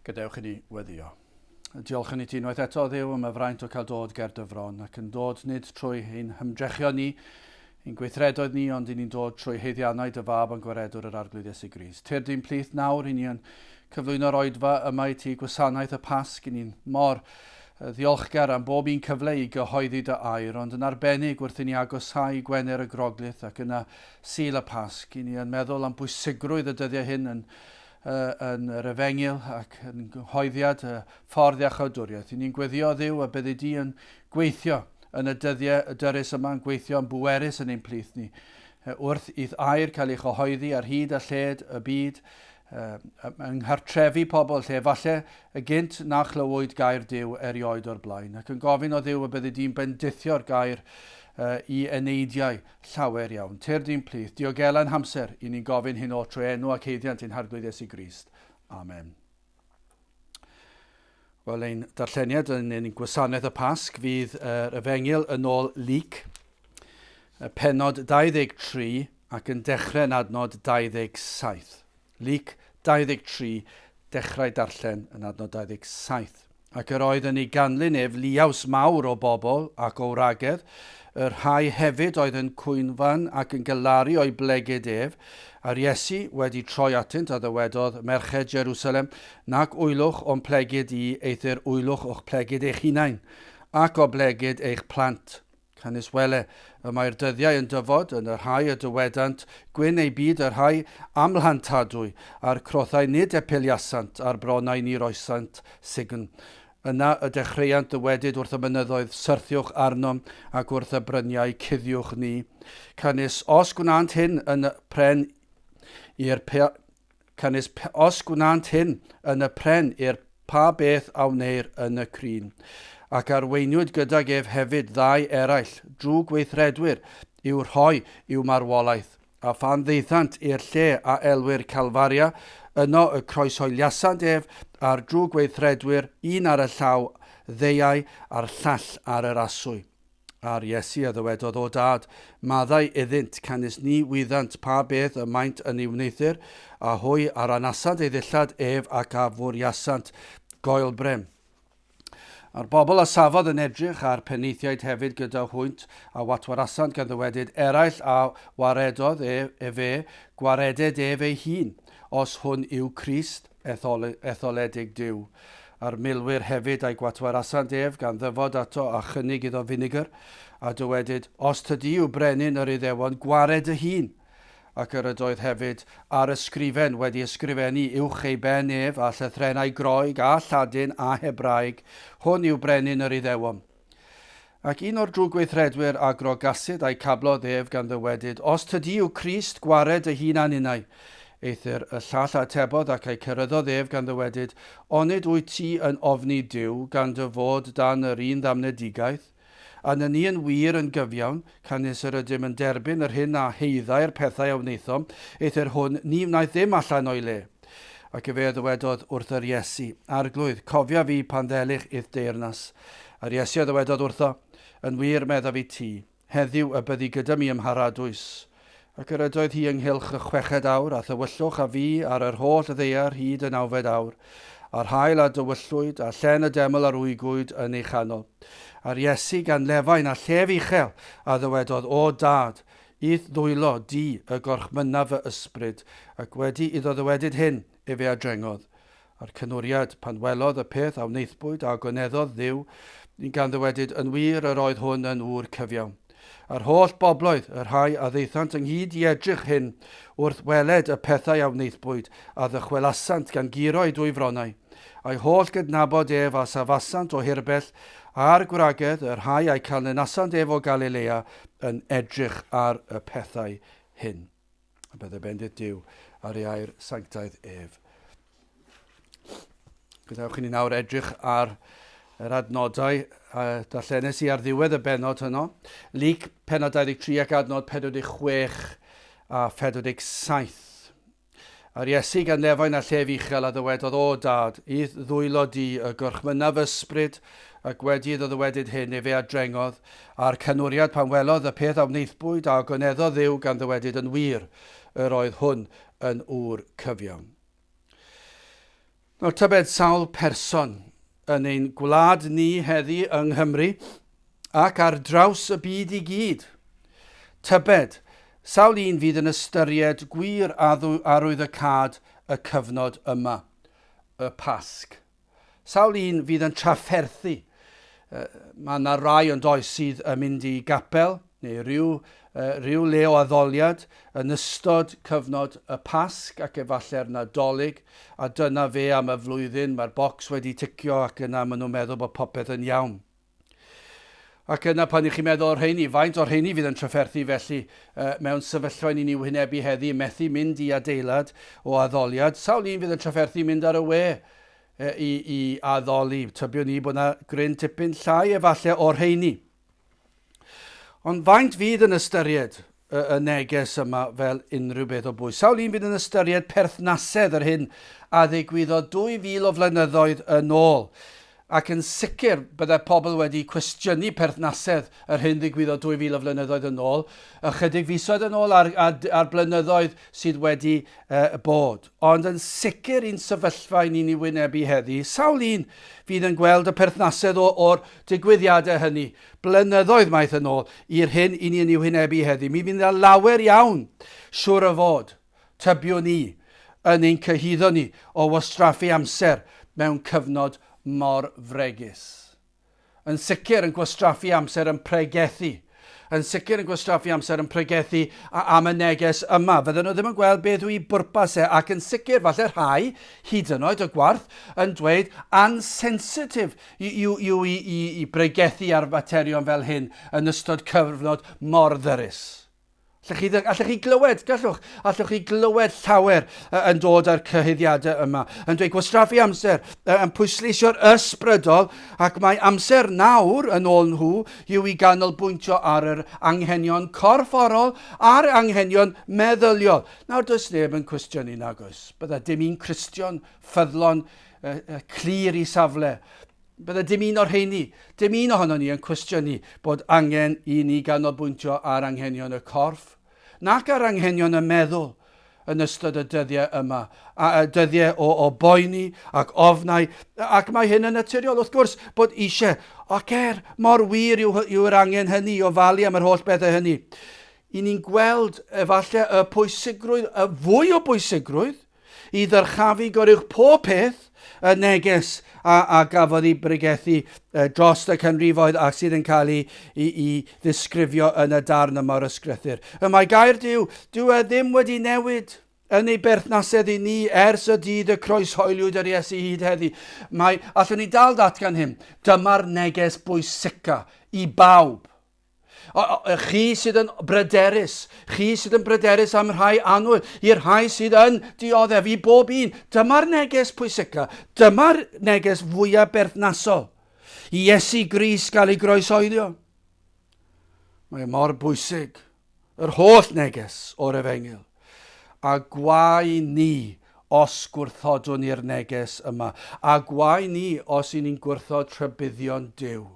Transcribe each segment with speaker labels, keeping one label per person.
Speaker 1: Gadewch i ni weddio. Diolch i ti unwaith eto, Dduw, am y fraint o cael dod ger dy fron ac yn dod nid trwy ein hymdrechion ni, ein gweithredoedd ni, ond i ni'n dod trwy haeddiannau dy fab a'n gwaredwr yr Arglwydd Iesu Grist. Tyrd i'n plith nawr, i ni yn cyflwyno'r oedfa yma i ti, gwasanaeth y Pasg, i ni'n mor ddiolchgar am bob un cyfle i gyhoeddi dy air, ond yn arbennig wrth i ni agosáu Gwener y Groglith ac yna Sul y Pasg, i ni yn meddwl am bwysigrwydd y dyddiau hyn yn yn yr Efengyl ac yn nghyhoeddiad y ffordd iachawdwriaeth. I ni'n gweddio Dduw y byddi di yn gweithio yn y dyddiau y dyrys yma, yn gweithio yn bwerus yn ein plith ni. Wrth i'th air cael ei chyhoeddi ar hyd a lled y byd, yng nghartrefi pobl lle falle y gynt na chlywyd gair Duw erioed o'r blaen, ac yn gofyn o Dduw y byddi di'n bendithio'r gair i eneidiau llawer iawn. Tyrd i'n plith, diogela'n hamser, i ni'n gofyn hyn oll trwy enw ac haeddiant ein Harglwydd Iesu Grist. Amen. Wel, ein darlleniad yn ein gwasanaeth y Pasg fydd yr Efengyl yn ôl Luc, y pennod 23 ac yn dechrau yn adnod 27. Luc 23, dechrau darllen yn adnod 27. Ac yr oedd yn ei ganlyn ef liaws mawr o bobl ac o wragedd, y rhai hefyd oedd yn cwynfan ac yn galaru o'i blegid ef, a'r Iesu wedi troi atynt a ddywedodd, Merched Jerusalem, nac wylwch o'm plegid i, eithr wylwch o'ch plegid eich hunain, ac o blegid eich plant. Canys wele, y mae'r dyddiau yn dyfod, yn y rhai y dywedant, Gwyn eu byd y rhai amlhantadwy, a'r crothau nid epiliasant, a'r bronnau ni roesant sugn. Yna y dechreuant ddywedyd wrth y mynyddoedd, Syrthiwch arnom, ac wrth y bryniau, Cuddiwch ni. Canys os gwnânt hyn yn y pren i'r Canys os gwnânt hyn yn y pren i'r pa beth a wneir yn y crin. Ac arweiniwyd gydag ef hefyd ddau eraill, drwgweithredwyr, i'w rhoi i'w marwolaeth. A phan ddaethant i'r lle a elwir Calfaria, yno y croeshoeliasant ef a'r drwgweithredwyr, un ar y llaw ddeuau a'r llall ar yr aswy. A'r Iesu a ddywedodd, O Dad, maddau iddynt, canys ni wyddant pa beth y maent yn ei wneuthur, a hwy a ranasant ei ddillad ef ac a fwriasant goelbren. A'r bobl a safodd yn edrych, a'r penaethiaid hefyd gyda hwynt, a watwarasant gan ddywedyd, Eraill a waredodd e, efe, gwareded ef ei hun, os hwn yw Crist, etholedig Duw. A'r milwyr hefyd a'i gwatwarasant ef, gan ddyfod ato a chynnig iddo finegr, a dywedyd, Os tydi yw brenin yr Iddewon, gwared dy hun! Ac yr ydoedd hefyd ar ysgrifen wedi ysgrifennu uwch ei ben ef, â llythrennau Groeg, a Lladin, a Hebraeg, Hwn yw brenin yr Iddewon. Ac un o'r drwgweithredwyr a grogasid a'i cablodd ef, gan ddywedyd, Os tydi yw Crist, gwared dy hun a ninnau. Eithr y llall a atebodd ac a'i ceryddodd ef, gan ddywedyd, Onid wyt ti yn ofni Duw, gan dy fod dan yr un ddamnedigaeth? A nyni yn wir yn gyfiawn, canys yr ydym yn derbyn yr hyn a haeddai'r pethau a wnaethom, eithr hwn ni wnaeth ddim allan o'i le. Ac efe a ddywedodd wrth yr Iesu, Arglwydd, cofia fi pan ddelych i'th deyrnas. A'r Iesu a ddywedodd wrtho, Yn wir, meddaf i ti, heddiw y byddi gyda mi ym mharadwys. Ac yr ydoedd hi ynghylch y chweched awr, a thywyllwch a fu ar yr holl ddaear hyd y nawfed awr. A'r haul a dywyllwyd, a llen y deml a rwygwyd yn ei chanol. A'r Iesu, gan lefain a llef uchel, a ddywedodd, O Dad, I'th ddwylo di y gorchmynna fy ysbryd, ac wedi iddo ddywedyd hyn, efe a drengodd. A'r cynwriad, pan welodd y peth a wnaethpwyd, a ogoneddodd Dduw, gan ddywedyd, Yn wir, yr oedd hwn yn ŵr cyfiawn. A'r holl bobloedd, y rhai a ddaethant ynghyd i edrych hyn, wrth weled y pethau a wnaethpwyd, a ddychwelasant gan guro eu dwyfronnau. A'i holl gydnabod ef a safasant o hirbell, a'r gwragedd, y rhai a'i canlynasant ef o Galilea, yn edrych ar y pethau hyn. A bydde bendith Duw ar ei air sanctaidd ef. Gadewch i ni nawr edrych ar yr adnodau a darllenes i ar ddiwedd y bennod hynno. Luc pennod 23 ac adnod 46 a 47. A'r Iesu gan lefain a llef uchel a ddywedodd, O Dad, i'th ddwylo di y gorchmynna fy ysbryd, ac wedi iddo ddywedyd hyn, efe a drengodd, a'r canwriad pan welodd y peth a wnaethpwyd a ogoneddodd Dduw gan ddywedyd, Yn wir, yr oedd hwn yn ŵr cyfiawn. Nawr tybed sawl person yn ein gwlad ni heddi yng Nghymru ac ar draws y byd i gyd. Tybed, sawl un fydd yn ystyried gwir arwyddocâd y cyfnod yma, y Pasg. Sawl un fydd yn trafferthu. Mae yna rai ond oes sydd yn mynd i gapel neu rhyw, rhyw le o addoliad yn ystod cyfnod y Pasg ac efallai'r Nadolig, a dyna fe am y flwyddyn, mae'r bocs wedi ticio ac yna maen nhw'n meddwl bod popeth yn iawn. Ac yna pan ych chi'n meddwl o'r rheini, faint o'r rheini fydd yn trafferthu felly mewn sefyllfa ni'n ei wynebu heddi, methu mynd i adeilad o addoliad, sawl un fydd yn trafferthu mynd ar y we i, i addoli? Tybiwn ni bod yna gryn tipyn llai efallai o'r rheini. Ond faint fydd yn ystyried y, y neges yma fel unrhyw beth o bwys. Sawl un fydd yn ystyried perthnasedd yr hyn a ddigwyddodd 2,000 o flynyddoedd yn ôl. Ac yn sicr, byddai pobl wedi cwestiynu perthnasedd yr hyn ddigwyddodd 2,000 o flynyddoedd yn ôl, ychydig fisoedd yn ôl a'r, a'r, a'r blynyddoedd sydd wedi uh, bod. Ond yn sicr i'n sefyllfa i ni'n ei wynebu heddi, sawl un fydd yn gweld y perthnasedd o'r digwyddiadau hynny blynyddoedd maith yn ôl i'r hyn i ni yn ei wynebu heddi. Mi fydd yna lawer iawn, siŵr o fod, tybiwn i, yn ein cyhuddo ni o wastraffu amser mewn cyfnod mor fregus. Yn sicr yn gwastraffu amser yn pregethu. Yn sicr yn gwastraffu amser yn pregethu am y neges yma. Fydden nhw ddim yn gweld beth yw ei bwrpas e, ac yn sicr, falle rhai, hyd yn oed y gwarth, yn dweud ansensitif yw, yw i, i, i bregethu ar faterion fel hyn yn ystod cyfnod mor ddyrus. Allwch chi, allwch chi glywed, gallwch, allwch chi glywed llawer yn dod â'r cyhuddiadau yma, yn dweud gwastraffu amser, yn pwysleisio'r ysbrydol, ac mae amser nawr, yn ôl nhw, yw i ganolbwyntio ar yr anghenion corfforol a'r anghenion meddyliol. Nawr, does neb yn cwestiynu nag oes. Bydda dim un Cristion ffyddlon clir i safle. Bydde dim un o'r rheini, dim un ohonon ni yn cwestiynu bod angen i ni ganolbwyntio ar anghenion y corff, nac ar anghenion y meddwl yn ystod y dyddiau yma, a y dyddiau o, o boeni ac ofnau, ac mae hyn yn naturiol, wrth gwrs, bod eisiau, ac er mor wir yw, yw'r angen hynny i ofalu am yr holl bethau hynny, i ni'n gweld efallai y pwysigrwydd, y fwy o bwysigrwydd, i ddyrchafu goruwch pob peth y neges a, a gafodd ei bregethu dros y canrifoedd ac sydd yn cael ei, ei, ei ddisgrifio yn y darn yma o'r ysgrythur. Y mae gair Duw, dyw e ddim wedi newid yn ei berthnasedd i ni ers y dydd y croeshoeliwyd yr Iesu hyd heddi. Mae, allwn ni dal datgan hyn, dyma'r neges bwysica i bawb. Chi sydd yn bryderus, chi sydd yn bryderus am rhai annwyl, i'r rhai sydd yn dioddef, i bob un. Dyma'r neges pwysica, dyma'r neges fwyaf berthnasol. I Iesu Grist gael ei groesoelio. Mae e mor bwysig, yr holl neges o'r efengyl. A gwae ni os gwrthodwn ni'r neges yma. A gwae ni os i ni'n gwrthod rhybuddion Duw.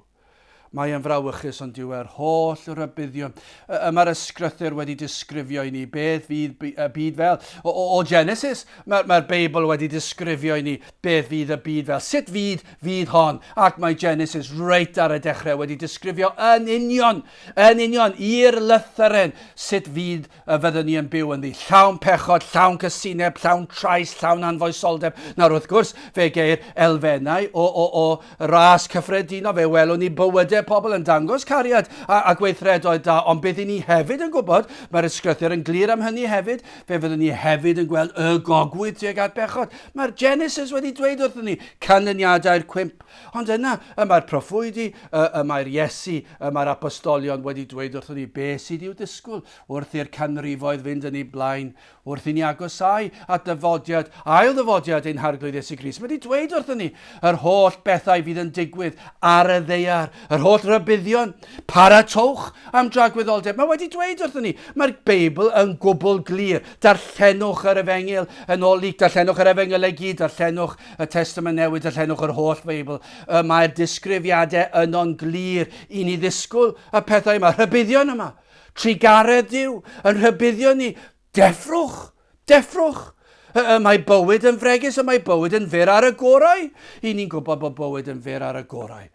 Speaker 1: Mae e'n frawychus ond dyw e'r holl rybuddion. Y mae'r ysgrythur wedi disgrifio i ni beth fydd y byd fel. O, o, o Genesis, mae'r mae Beibl wedi disgrifio i ni beth fydd y byd fel. Sut fyd fydd hon? Ac mae Genesis reit ar y dechrau wedi disgrifio yn union, yn union, i'r lythyren sut fyd y fyddwn ni yn byw ynddi, llawn pechod, llawn cysineb, llawn trais, llawn anfoesoldeb. Nawr, wrth gwrs, fe geir elfennau o, o, o ras cyffredinol, fe welwn ni bywydau pobl yn dangos cariad a, a gweithredoedd da, ond beth i ni hefyd yn gwybod, mae'r ysgrythur yn glir am hynny hefyd, fe fyddwn ni hefyd yn gweld y gogwydd tuag at bechod. Mae'r Genesis wedi dweud wrthyn ni canlyniadau'r cwymp. Ond yna, y mae'r proffwydi, y, y mae'r Iesu, y mae'r apostolion wedi dweud wrthyn ni beth sydd i'w ddisgwyl wrth i'r canrifoedd fynd yn ei blaen, wrth i ni agosáu at ddyfodiad, ail ddyfodiad ein Harglwydd Iesu Grist. Mae wedi dweud wrthyn ni yr holl bethau fydd yn digwydd ar y ddaear, yr holl rybuddion, paratowch am dragwyddoldeb. Mae wedi dweud wrthyn ni, mae'r Beibl yn gwbl glir. Darllenwch yr Efengyl yn ôl Luc, darllenwch yr Efengylau i gyd, darllenwch y Testament Newydd, darllenwch yr holl Feibl. Y mae'r disgrifiadau yno'n glir i ni ddisgwyl y pethau yma, rhybuddion yma. Trugaredd Duw yn rhybuddio ni, deffrwch, deffrwch. Y mae bywyd yn fregus, y mae bywyd yn fyr ar y gorau. I ni'n gwybod bod bywyd yn fyr ar y gorau.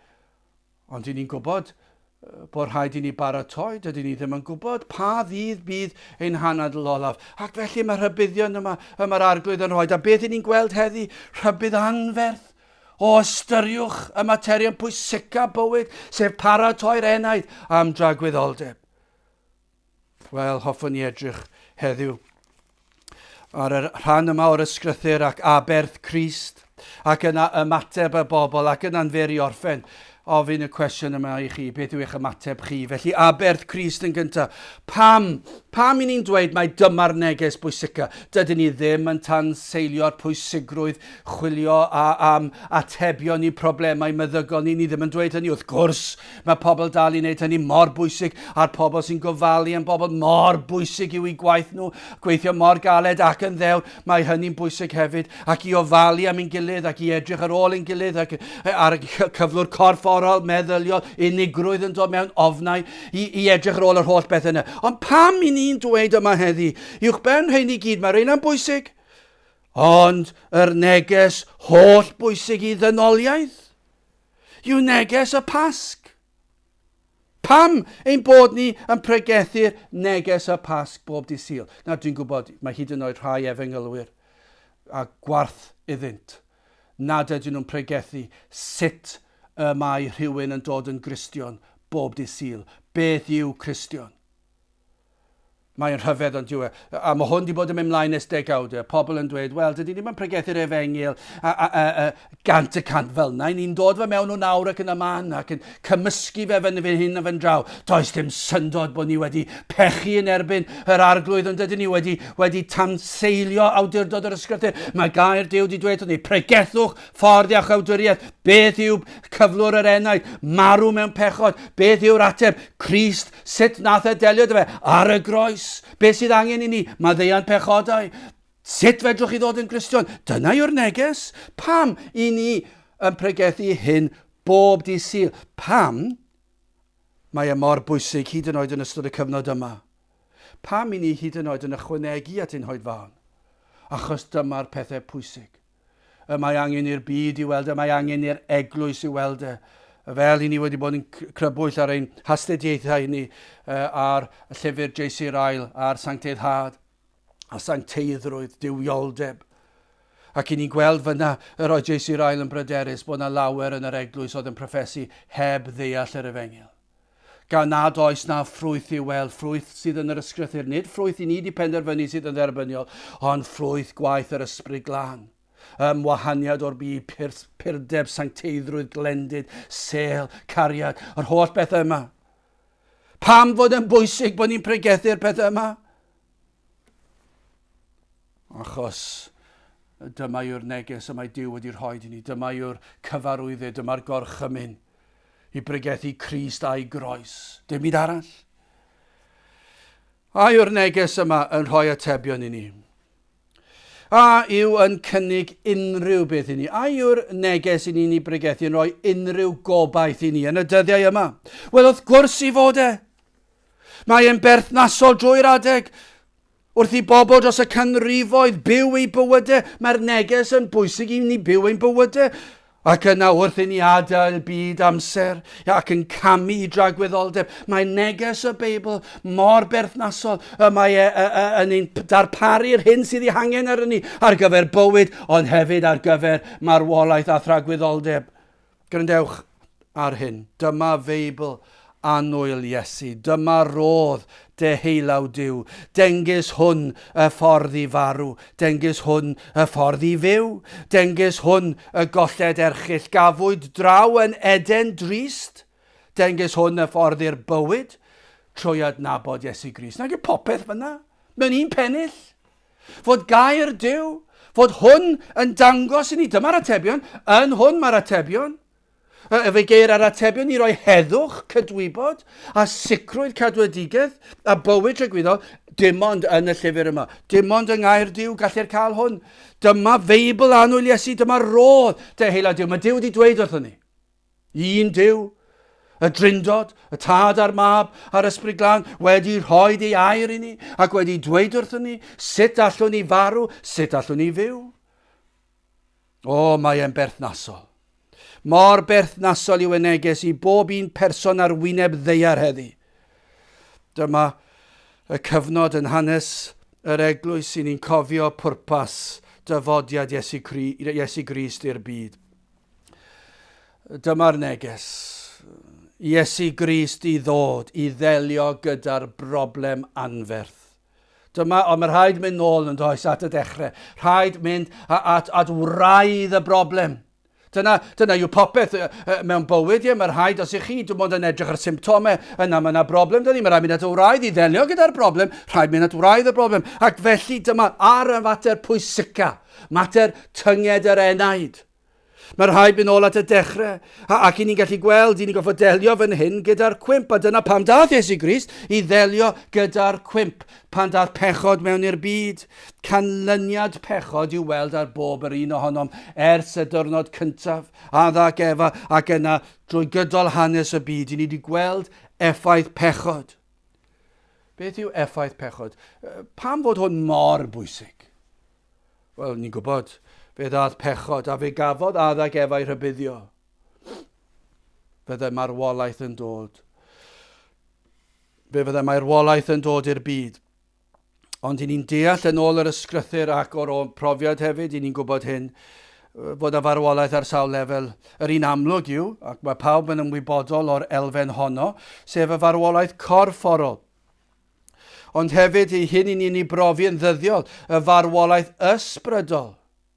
Speaker 1: Ond i ni'n gwybod bod rhaid i ni baratoi, dydyn ni ddim yn gwybod pa ddydd bydd ein hanadl olaf. Ac felly mae rhybuddion yma y mae'r arglwydd yn rhoi. A beth i ni'n gweld heddi? Rhybudd anferth o ystyriwch y materion pwysica bywyd, sef paratoi'r enaid am dragwyddoldeb. Wel, hoffwn i edrych heddiw ar y rhan yma o'r ysgrythyr ac aberth Crist, ac yna ymateb y bobl, ac yna'n fer i orffen ofyn y cwestiwn yma i chi, beth yw eich ymateb chi? Felly, aberth Crist yn gyntaf. Pam? Pam i ni'n dweud mai dyma'r neges bwysica? Dydyn ni ddim yn tanseilio'r pwysigrwydd chwilio a, am atebion i'n problemau meddygol ni. Ni ddim yn dweud hynny, wrth gwrs. Mae pobl dal i wneud hynny mor bwysig, a'r pobl sy'n gofalu am bobl mor bwysig yw eu gwaith nhw, gweithio mor galed ac yn ddewr, mae hynny'n bwysig hefyd, ac i ofalu am ein gilydd, ac i edrych ar ôl ein gilydd, ac ar y cyflwr corfforol, meddyliol, unigrwydd yn dod mewn, ofnau, i, i edrych ar ôl yr holl beth yna. Ond pam i ni'n dweud yma heddi, uwch ben rhein i gyd, mae rheina'n bwysig, ond yr neges holl bwysig i ddynoliaeth, yw neges y Pasg. Pam ein bod ni yn pregethu'r neges y Pasg bob dydd Sul? Nawr dwi'n gwybod mae hyd yn oed rhai efengylwyr a gwarth iddynt nad ydyn nhw'n pregethu sut y mae rhywun yn dod yn Gristion bob dydd Sul. Beth yw Cristion? Mae'n rhyfedd ond yw e. A mae hwn wedi bod yn mynd mlaen ers degawdau. Pobl yn dweud, wel, dydy ni'n pregethu'r efengyl a, a, a, a, 100% fel yna. Ni'n dod fe mewn o nawr ac yn y man ac yn cymysgu fe fyny fan hyn a fan draw. Does dim syndod bod ni wedi pechu yn erbyn yr arglwydd, ond dydyn ni wedi, wedi tanseilio awdurdod yr ysgrythur. Mae gair Duw wedi dweud ni, pregethwch ffordd iachawdwriaeth. Beth yw cyflwr yr enaid? Marw mewn pechod. Beth yw'r ateb? Crist Sut nath e delio 'da fe? Ar y groes. Beth sydd angen i ni? Maddeuant pechodau. Sut fedrwch chi ddod yn Gristion? Dyna yw'r neges. Pam i ni yn pregethu hyn bob dydd Sul? Pam mae e mor bwysig hyd yn oed yn ystod y cyfnod yma? Pam i ni hyd yn oed yn ychwanegu at ein hoedfaon? Achos dyma'r pethau pwysig. Y mae angen i'r byd i weld e, mae angen i'r eglwys i weld e. Fel i ni wedi bod yn crybwyll ar ein hastudiaethau ni ar y llyfr J.C. Ryle ar sancteiddhad a sancteiddrwydd, duwioldeb. Ac i ni'n gweld fyna yr oedd J.C. Ryle yn bryderus bod yna lawer yn yr eglwys oedd yn proffesu heb ddeall yr efengyl. Gan nad oes na ffrwyth i'w weld, ffrwyth sydd yn yr ysgrythur, nid ffrwyth i ni di penderfynu sydd yn dderbyniol, ond ffrwyth gwaith yr ysbryd glân. Ymwahaniad o'r byd, pur, purdeb, sancteiddrwydd, glendid, sel, cariad, yr holl bethau yma. Pam fod yn bwysig bod ni'n pregethu'r pethau yma? Achos dyma yw'r neges y mae Duw wedi rhoi i ni, dyma yw'r cyfarwyddyd, dyma'r gorchymyn i bregethu Crist a'i groes. Dim byd arall. A yw'r neges yma yn rhoi atebion i ni? A yw yn cynnig unrhyw beth i ni? A yw'r neges i ni'n ei bregethu yn rhoi unrhyw gobaith i ni yn y dyddiau yma? Wel, wrth gwrs i fod e. Mae e'n berthnasol drwy'r adeg. Wrth i bobl dros y canrifoedd byw eu bywydau, mae'r neges yn bwysig i ni byw ein bywydau. Ac yna wrth i ni adael byd amser ac yn camu i dragwyddoldeb, mae neges y Beibl mor berthnasol y mae e, e, e, yn ein darparu'r hyn sydd ei hangen ar ni ar gyfer bywyd, ond hefyd ar gyfer marwolaeth a thragwyddoldeb. Gwrandewch ar hyn. Dyma Feibl annwyl Iesu. Dyma rodd deheulaw Duw. Dengys hwn y ffordd i farw. Dengys hwn y ffordd i fyw. Dengys hwn y golled erchyll gafwyd draw yn Eden drist. Dengys hwn y ffordd i'r bywyd trwy adnabod Iesu Grist. Nag yw popeth fyna mewn un pennill. Fod gair Duw, fod hwn yn dangos i ni, dyma'r atebion, yn hwn mae'r atebion. Fe geir yr atebion i roi heddwch, cydwybod, a sicrwydd cadwedigaeth, a bywyd tragwyddol, dim ond yn y llyfr yma. Dim ond yng ngair Duw gallir cael hwn. Dyma Feibl annwyl Iesu, dyma rodd deheila Duw. Mae Duw wedi dweud wrthon ni. Un Duw. Y Drindod, y Tad a'r Mab a'r Ysbryd Glân wedi rhoi ei air i ni ac wedi dweud wrthyn ni sut allwn ni farw, sut allwn ni fyw. O, mae e'n berthnasol. Mor berthnasol yw y neges i bob un person ar wyneb ddaear heddi. Dyma y cyfnod yn hanes yr eglwys i ni'n cofio pwrpas dyfodiad Iesu, Iesu Grist i'r byd. Dyma'r neges. Iesu Grist i ddod i ddelio gyda'r broblem anferth. Dyma, ond mae rhaid mynd nôl yn does at y dechrau. Rhaid mynd at, at wraidd y broblem. Dyna, dyna yw popeth mewn bywyd, ie, mae rhaid os ych chi dim ond yn edrych ar symptomau, yna mae yna broblem, dyna ni, mae rhaid mynd at y wraidd i ddelio gyda'r broblem, rhaid mynd at wraidd y broblem. Ac felly dyma ar y fater pwysica, mater tynged yr enaid. Mae rhaid mynd ôl at y dechrau, a, ac i ni'n gallu gweld, i ni'n gorfod delio fan hyn gyda'r cwymp, a dyna pam dath Iesu Grist i ddelio gyda'r cwymp, pan dath pechod mewn i'r byd. Canlyniad pechod i'w weld ar bob yr un ohonom ers y diwrnod cyntaf, Adda ac Efa, ac yna drwy gydol hanes y byd, i ni wedi gweld effaith pechod. Beth yw effaith pechod? Pam fod hwn mor bwysig? Wel, ni'n gwybod, fe ddaeth pechod a fe gafodd Adda ac Efa eu rhybuddio. Fydde marwolaeth yn dod. Fe fydde marwolaeth yn dod i'r byd. Ond i ni'n deall yn ôl yr ysgrythyr ac o'r profiad hefyd, i ni'n gwybod hyn, fod y farwolaeth ar sawl lefel. Yr un amlwg yw, ac mae pawb yn ymwybodol o'r elfen honno, sef y farwolaeth corfforol. Ond hefyd i hyn i ni'n ei brofi yn ddyddiol, y farwolaeth ysbrydol.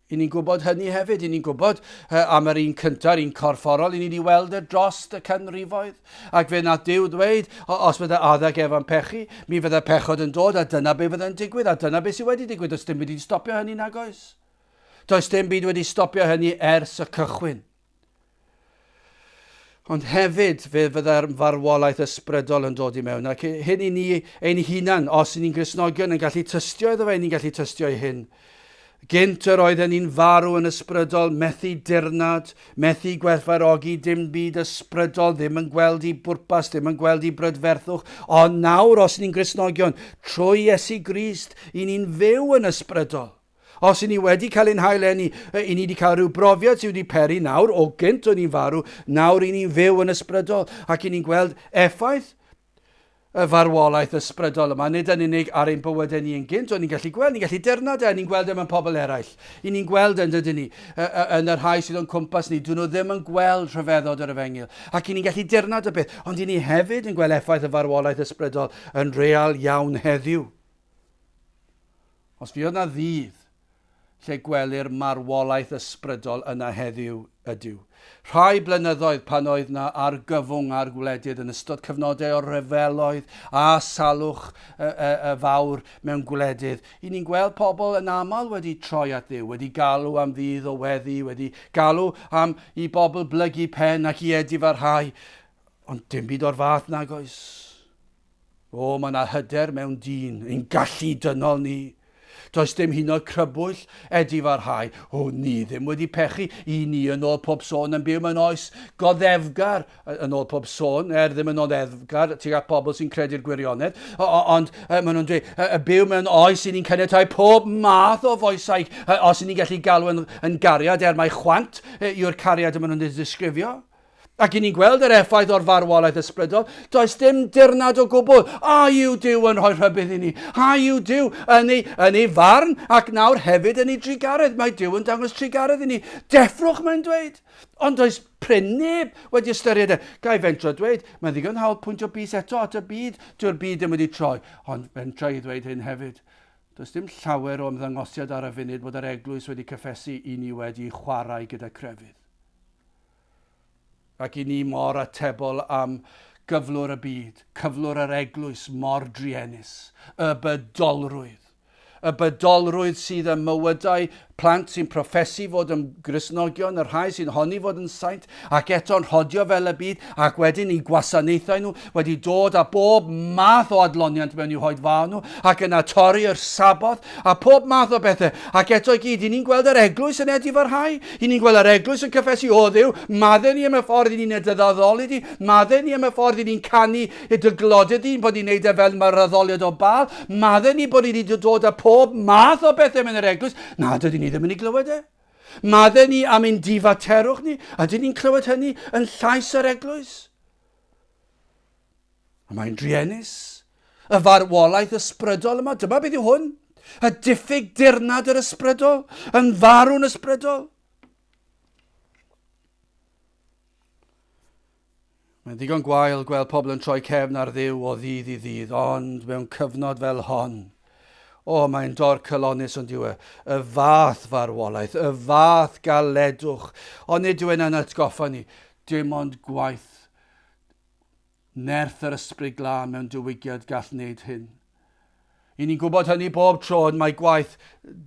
Speaker 1: I ni'n gwybod hynny hefyd, i ni'n gwybod am yr un cyntaf, yr un corfforol, i ni wedi weld e dros y canrifoedd. Ac fe nath Duw ddweud, os fydde Adda ac Efa'n pechu, mi fydde pechod yn dod, a dyna be fydde'n digwydd, a dyna be sydd wedi digwydd. Does dim byd wedi stopio hynny nag oes. Does dim byd wedi stopio hynny ers y cychwyn. Ond hefyd fe fyddai'r farwolaeth ysbrydol yn dod i mewn, ac hyn i ni ein hunan, os i ni'n Gristnogion yn gallu tystio iddo fe, ni'n gallu tystio i hyn. Gynt yr oedden ni'n farw yn ysbrydol, methu dirnad, methu gwerthfawrogi dim byd ysbrydol, ddim yn gweld i bwrpas, ddim yn gweld i brydferthwch. Ond nawr, os ni'n Gristnogion, trwy Iesu Grist, i ni'n fyw yn ysbrydol. Os i ni wedi cael ein hail-eni, i ni wedi cael rhyw brofiad sydd wedi peri nawr, o gynt o'n i'n farw, nawr i ni'n fyw yn ysbrydol, ac i ni'n gweld effaith y farwolaeth ysbrydol yma, nid yn unig ar ein bywydau ni yn gynt, ond ni'n gallu gweld, ni'n gallu dirnad e, ni'n gweld e mewn pobl eraill. I ni'n gweld yn dydyn ni, yn y rhai sydd o'n cwmpas ni, dyn nhw ddim yn gweld rhyfeddod yr efengyl. Ac i ni'n gallu dirnad y peth, ond i ni hefyd yn gweld effaith y farwolaeth ysbrydol yn real iawn heddiw. Os fuodd 'na ddydd lle gwelir marwolaeth ysbrydol yna heddiw ydyw. Rhai blynyddoedd pan oedd 'na argyfwng ar gwledydd yn ystod cyfnodau o ryfeloedd a salwch y, y, y fawr mewn gwledydd, i ni'n gweld pobl yn aml wedi troi at Dduw, wedi galw am ddydd o weddi, wedi galw am i bobl blygu pen ac i edifarhau. Ond dim byd o'r fath nag oes. O, mae yna hyder mewn dyn, ein gallu dynol ni. Does dim hyn oed crybwyll edifarhau. O, ni ddim wedi pechu. I ni yn ôl pob sôn yn byw mewn oes goddefgar, yn ôl pob sôn, er ddim yn oddefgar tuag at pobl sy'n credu'r gwirionedd, ond maen nhw'n dweud, y byw mewn oes i ni'n caniatáu pob math o foesau, os i ni'n gallu galw yn, yn gariad, er mai chwant yw'r cariad y maen nhw'n ddisgrifio. Ac i ni'n gweld yr effaith o'r farwolaeth ysbrydol, does dim dirnad o gwbl. A yw Duw yn rhoi rhybudd i ni? A yw Duw yn ei, yn ei farn ac nawr hefyd yn ei drugaredd? Mae Duw yn dangos trugaredd i ni. Deffrwch, mae'n dweud. Ond does prin neb wedi ystyried e. Ga i fentro dweud, mae'n ddigon hawdd pwyntio bys eto at y byd. Dyw'r byd ddim wedi troi. Ond fentra i ddweud hyn hefyd. Does dim llawer o ymddangosiad ar y funud bod yr eglwys wedi cyffesu i ni wedi chwarae gyda crefydd. Ac i ni mor atebol am gyflwr y byd, cyflwr yr eglwys mor druenus, y bydolrwydd. Y bydolrwydd sydd ym mywydau Plant sy'n proffesu fod yn Gristnogion, y rhai sy'n honni fod yn saint, ac eto'n rhodio fel y byd, ac wedyn eu gwasanaethau nhw wedi dod â bob math o adloniant mewn i'w hoedfaon nhw, ac yna torri yr Saboth, a pob math o bethau. Ac eto i gyd, i ni'n gweld yr eglwys yn edifarhau, i ni'n gweld yr eglwys yn cyffesu, o Dduw, madde ni am y ffordd i ni'n dy addoli di, madde ni am y ffordd i ni'n canu I dy gloded di'n bod ni'n neud e fel mae'r addoliad o Baal. Madde ni bod ni wedi dod â pob math o bethau mewn yr eglwys. Na, dydyn ni ddim yn ei glywed e. Madde ni am ein difaterwch ni. Ydyn ni'n clywed hynny yn llais yr eglwys? A mae'n druenus. Y farwolaeth ysbrydol yma, dyma beth yw hwn. Y diffyg dirnad yr ysbrydol, yn farw'n ysbrydol. Mae'n ddigon gwael gweld pobl yn troi cefn ar Dduw o ddydd i ddydd, ond mewn cyfnod fel hon, o, mae'n dorcalonnus ond yw e, y fath farwolaeth, y fath galedwch, ond nid yw e'n atgoffa ni, dim ond gwaith nerth yr Ysbryd Glân mewn diwygiad gall wneud hyn. I ni'n gwybod hynny bob tro, ond mae gwaith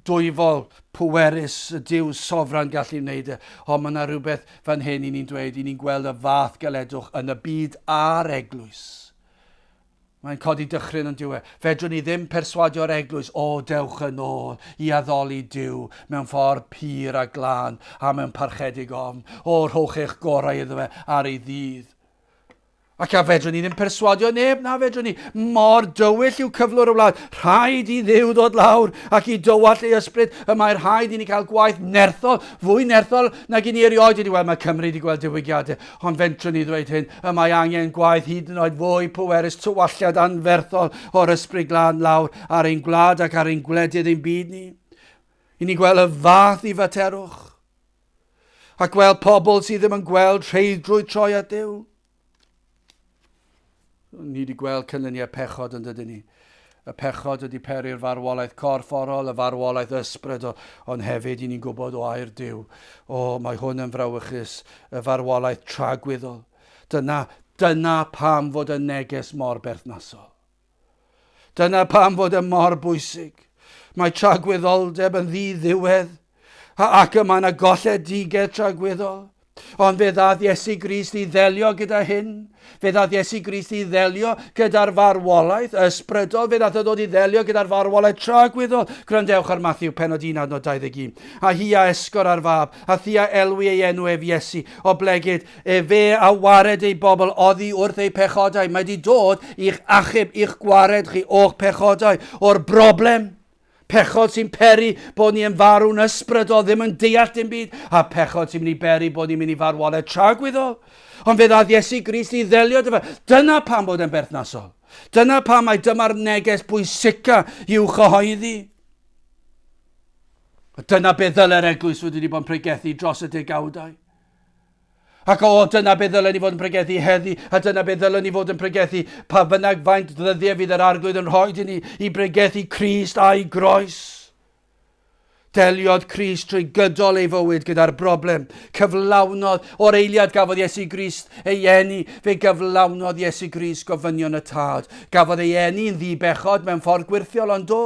Speaker 1: dwyfol, pwerus, y Duw sofran gallu wneud e. Ond mae yna rhywbeth fan hyn i ni'n dweud, i ni'n gweld y fath galedwch yn y byd a'r eglwys. Mae'n codi dychryn yn diwe. Fedrwn ni ddim perswadio'r eglwys, o, dewch yn ôl i addoli Duw mewn ffordd pur a glân a mewn parchedig ofn. O, rhowch eich gorau iddo fe ar ei ddydd. Ac a fedrwn ni ddim perswadio neb, na fedrwn ni. Mor dywyll yw cyflwr y wlad. Rhaid i Dduw ddod lawr ac i dywallt ei ysbryd. Y mae rhaid i ni cael gwaith nerthol, fwy nerthol nag i ni erioed wedi weld. Mae Cymru wedi gweld diwygiadau, ond fentrwn ni ddweud hyn, y mae angen gwaith hyd yn oed fwy pwerus, tywalltiad anferthol o'r ysbryd glân lawr ar ein gwlad ac ar ein gwledydd ein byd ni. I ni gweld y fath i faterwch. A gweld pobl sydd ddim yn gweld rheidrwydd troi at Dduw. Ni wedi gweld cynlyniau pechod yn dydyn ni. Y pechod ydy peri'r farwolaeth corfforol, y farwolaeth ysbrydol, ond hefyd i ni'n gwybod o air Duw. O, mae hwn yn frawychus, y farwolaeth tragwyddol. Dyna, dyna pam fod y neges mor berthnasol. Dyna pam fod e mor bwysig. Mae tragwyddoldeb yn ddi-ddiwedd, ac y mae yna golledigaeth tragwyddol. Ond fe ddaeth Iesu Grist i ddelio gyda hyn. Fe ddaeth Iesu Grist i ddelio gyda'r farwolaeth ysbrydol. Fe ddaeth o ddod i ddelio gyda'r farwolaeth tragwyddol. Gwrandewch ar Matthew penod 1 adnod 21. A hi a esgor ar fab, a thi a elwi ei enw ef Iesu, oblegid Efe a wared ei bobl oddi wrth eu pechodau. Mae wedi dod i'ch achub, i'ch gwared chi o'ch pechodau, o'r broblem. Pechod sy'n peri bod ni yn farw'n ysbrydol, ddim yn deall dim byd, a pechod sy'n mynd i beri bod ni'n mynd i farwolaeth tragwyddol. Ond fe ddaeth Iesu Grist i ddelio 'da fe. Dyna pam bod e'n berthnasol. Dyna pam mai dyma'r neges bwysica i'w chyhoeddi. A dyna beth ddyle'r eglwys wedi bod yn pregethu dros y degawdau. Ac o, dyna beth ddylen ni fod yn pregethu heddi, a dyna beth ddylen ni fod yn pregethu pa bynnag faint ddyddiau fydd yr Arglwydd yn rhoi i ni i bregethu Crist a'i groes. Deliodd Crist trwy gydol ei fywyd gyda'r broblem. Cyflawnodd, o'r eiliad gafodd Iesu Grist ei eni, fe gyflawnodd Iesu Grist gofynion y Tad. Gafodd ei eni'n ddi-bechod mewn ffordd gwyrthiol, ond do,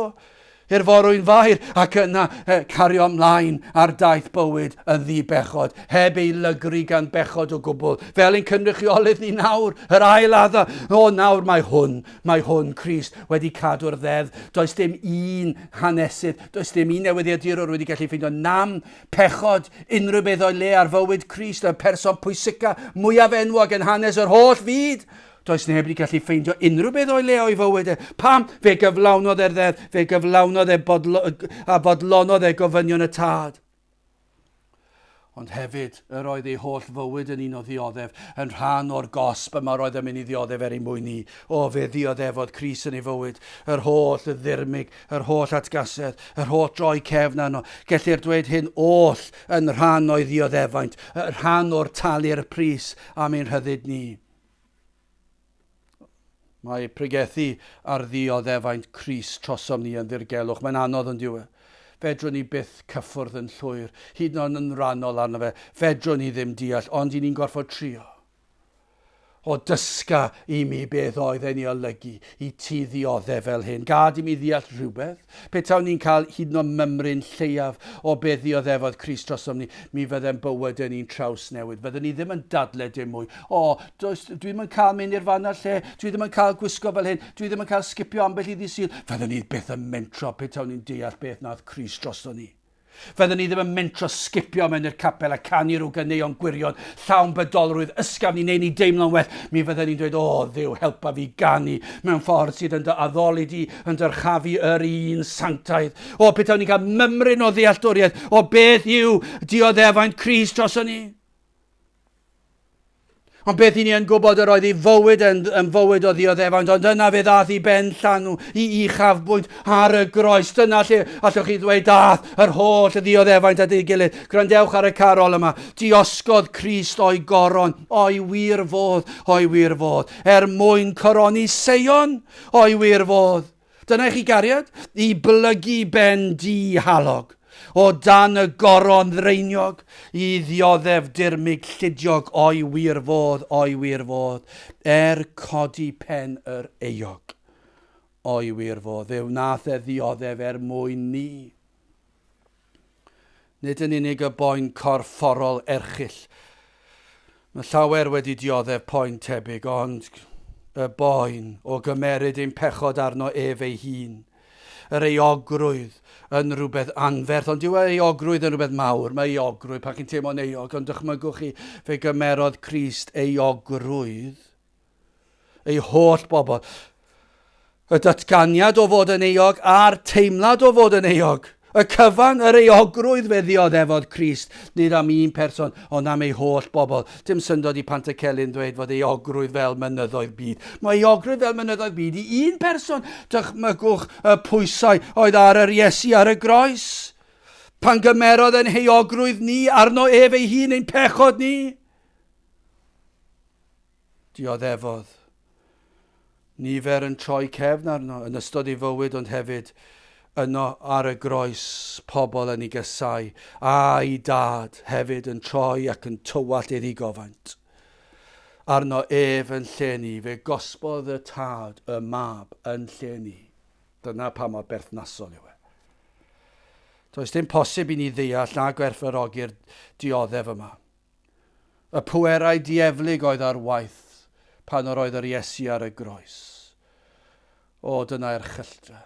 Speaker 1: i'r forwyn fair ac yna cario ymlaen ar daith bywyd yn ddi-bechod, heb ei lygru gan bechod o gwbl, fel ein cynrychiolydd ni nawr, yr ail Adda. O, nawr mae hwn, mae hwn, Crist, wedi cadw'r ddeddf. Does dim un hanesydd, does dim un newyddiadurwr wedi gallu ffeindio nam, pechod, unrhyw beth o'i le ar fywyd Crist, y person pwysica, mwyaf enwog yn hanes yr holl fyd. Does neb wedi gallu ffeindio unrhyw beth o'i le o'i fywyd e. Pam? Fe gyflawnodd e'r ddeddf, fe gyflawnodd e bodlo, a fodlonodd e gofynion y tad. Ond hefyd, yr oedd ei holl fywyd yn un o ddioddef, yn rhan o'r gosb yma roedd yn mynd i ddioddef er ei mwyn ni. O, fe ddioddefodd Crist yn ei fywyd, yr holl ddirmyg, yr holl atgasedd, yr holl droi cefn arno. Gellir dweud hyn oll yn rhan o'i ddioddefaint, rhan o'r talu'r pris am ein rhyddid ni. Mae pregethu ar ddioddefaint Crist trosom ni yn ddirgelwch. Mae'n anodd yn dyw e. Fedrwn ni byth cyffwrdd yn llwyr, hyd yn oed yn rannol arno fe. Fedrwn ni ddim deall, ond i ni'n gorfod trio. O dysga i mi beth oedd e'n ei olygu i ti ddioddef fel hyn. Gad i mi ddeall rhywbeth. Petawn ni'n cael hyd yn oed mymryn lleiaf o beth ddioddefodd Crist drosom ni, mi fyddem bywydau ni'n trawsnewid. Fydden ni ddim yn dadle dim mwy. O, does, dwi ddim yn cael mynd i'r fan a'r lle, dwi ddim yn cael gwisgo fel hyn, dwi ddim yn cael sgipio ambell i ddydd Sul. Fydden ni byth yn mentro petawn ni'n deall beth nath Crist droson ni. Fydden ni ddim yn mentro sgipio mewn i'r capel a canu rhyw ganeuon gwirion, llawn bydolrwydd ysgafn i wneud ni deimlo'n well. Mi fydden ni'n dweud, O, Dduw, helpa fi ganu mewn ffordd sydd yn dy addoli di, yn dyrchafu yr un sanctaidd. O, petawn ni'n cael mymryn o ddealltwriaeth o beth yw dioddefaint Crist droson ni. Ond beth i ni yn gwybod yr oedd ei fywyd yn, yn fywyd o ddioddefaint, ond yna fe ddath i ben llanw, i uchafbwynt ar y groes. Dyna lle allwch chi ddweud dath yr holl ddioddefaint at ei gilydd. Gwrandewch ar y carol yma. Diosgodd Crist o'i goron, o'i wir fodd, o'i wir fodd, er mwyn coroni Seion, o'i wir fodd. Dyna i chi gariad, i blygu ben di halog, o dan y goron ddraeniog, i ddioddef dirmyg llidiog o'i wir fodd, o'i wir fodd, er codi pen yr euog. O'i wir fodd, fe wnaeth e ddioddef er mwyn ni. Nid yn unig y boen corfforol erchyll. Mae llawer wedi dioddef poen tebyg, ond y boen o gymeryd ein pechod arno ef ei hun. Yr euogrwydd yn rhywbeth anferth, ond dyw euogrwydd yn rhywbeth mawr. Mae euogrwydd, pan chi'n teimlo'n euog, ond dychmygwch chi, fe gymerodd Crist euogrwydd ei holl bobl. Y datganiad o fod yn euog a'r teimlad o fod yn euog. Y cyfan, yr euogrwydd fe ddioddefodd Crist, nid am un person, ond am ei holl bobl. Dim syndod i Pantycelyn ddweud fod euogrwydd fel mynyddoedd byd. Mae euogrwydd fel mynyddoedd byd i un person. Dychmygwch y pwysau oedd ar yr Iesu ar y groes. Pan gymerodd ein heuogrwydd ni arno ef ei hun ein pechod ni. Dioddefodd. Nifer yn troi cefn arno yn ystod ei fywyd ond hefyd yno ar y groes pobl yn ei gasau a'i dad hefyd yn troi ac yn tywallt ei ddigofaint. Arno ef yn lle ni, fe gosbodd y tad y mab yn lle ni. Dyna pa mor berthnasol yw e. Does dim posib i ni ddeall na gwerthfawrogi'r dioddef yma. Y pwerau dieflig oedd ar waith pan yr oedd yr Iesu ar y groes. O, dyna erchylltra.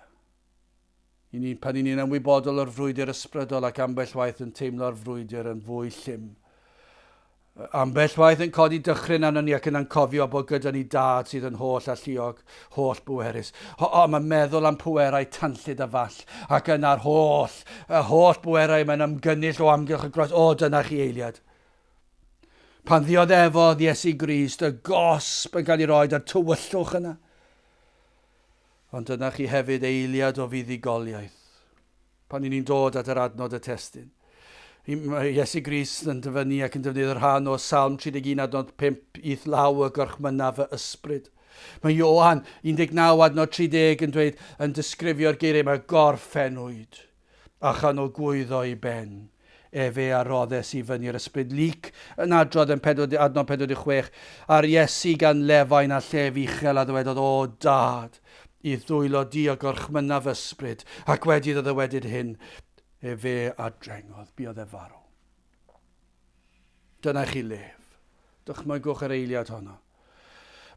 Speaker 1: I ni, pan i ni'n ymwybodol o'r frwydr ysbrydol ac ambell waith yn teimlo'r frwydr yn fwy llym. Ambell waith yn codi dychryn arnon ni ac yna'n cofio bod gyda ni dad sydd yn holl alluog, holl bwerus. O, o, mae meddwl am pwerau tanllyd a fall ac yna'r holl, y holl bwerau mae'n ymgynnull o amgylch y groes. O, dyna chi eiliad. Pan ddioddefodd Iesu Grist y gosb yn cael ei roi a'r tywyllwch yna. Ond dyna chi hefyd eiliad o fuddugoliaeth. Pan i ni'n dod at yr adnod y testun. Mae Iesu Grist yn dyfynnu ac yn defnyddio rhan o Salm 31 adnod 5 i'th law y gorchmynna fy ysbryd. Mae Ioan 19 adnod 30 yn dweud, yn disgrifio'r geiriau, mae gorffennwyd. A chan o gwyddo i ben, efe a roddes i fyny'r ysbryd. Luc yn adrodd yn 40, adnod 46, a'r Iesu gan lefain a llef uchel a ddywedodd, O Dad, i'th ddwylo di a gorchmynna fy ysbryd. Ac wedi iddo ddywedyd hyn, efe a drengodd, buodd e farw. Dyna chi lef. Dychmygwch yr eiliad honno.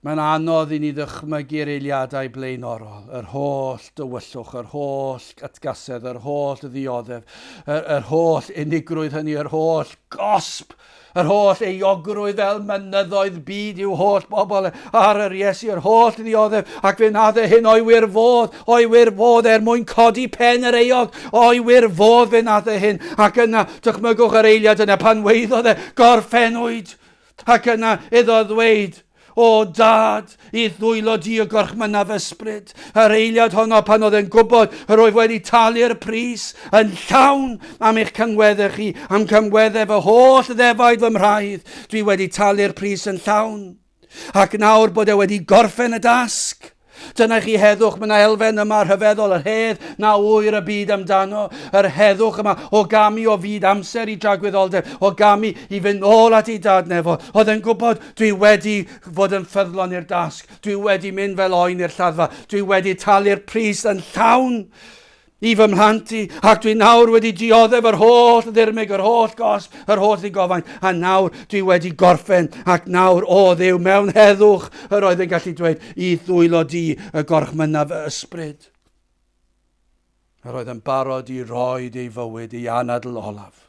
Speaker 1: Mae'n anodd i ni ddychmygu'r eiliadau blaenorol, yr holl dywyllwch, yr holl atgasedd, yr holl ddioddef, yr, yr holl unigrwydd hynny, yr holl gosb, yr holl euogrwydd fel mynyddoedd byd i'w holl bobl ar yr Iesu, yr holl ddioddef, ac fe nath e hyn o'i wir fodd, o'i wir fodd er mwyn codi pen yr euog, o'i wir fodd fe nath e hyn, ac yna, dychmygwch yr eiliad yna pan weiddodd e, gorffennwyd, Ac yna iddo ddweud, O Dad, i'th ddwylo di y gorchmynnaf ysbryd. Yr eiliad honno pan oedd e'n gwybod yr oedd wedi talu'r pris yn llawn am eich cyngweddau chi, am cyngweddau fy holl ddefaid fy mhraidd, dwi wedi talu'r pris yn llawn. Ac nawr bod e wedi gorffen y dasg. Dyna chi heddwch, mae yna elfen yma rhyfeddol, yr hedd na ŵyr y byd amdano, yr heddwch yma o gamu o fyd amser i dragwyddoldeb, o gamu i fynd nôl at ei dad nefol. Oedd e'n gwybod, dwi wedi fod yn ffyddlon i'r dasg, dwi wedi mynd fel oen i'r lladdfa, dwi wedi talu'r pris yn llawn i fy mhlant i, ac dwi nawr wedi dioddef yr holl ddirmyg, yr holl gosb, yr holl ddigofaint, a nawr dwi wedi gorffen, ac nawr, o Dduw, mewn heddwch, yr oedd yn gallu dweud, i ddwylo di y gorchmynna fy ysbryd. Yr oedd yn barod i roed ei fywyd i anadl olaf,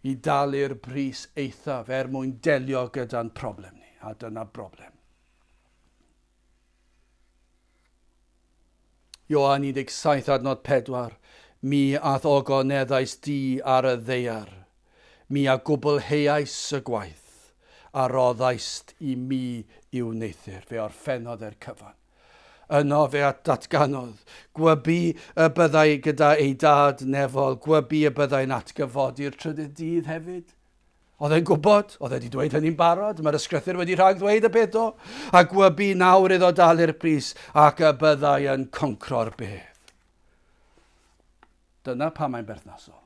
Speaker 1: i dalu'r pris eithaf er mwyn delio gyda'n problem ni, a dyna broblem. Ioan 17 adnod 4, Mi a'th ogoneddais di ar y ddaear, mi a gwblheais y gwaith a roddaist i mi i'w wneuthur. Fe orffennodd e'r cyfan. Yno fe a datganodd, gwybu y byddai gyda ei dad nefol, gwybu y byddai'n atgyfodi'r trydydd dydd hefyd. Oedd e'n gwybod, oedd e wedi dweud hynny'n barod, mae'r ysgrythur wedi rhag ddweud y peth do, a gwybu nawr iddo dalu'r pris ac y byddai yn concro'r bedd. Dyna pam mae'n berthnasol.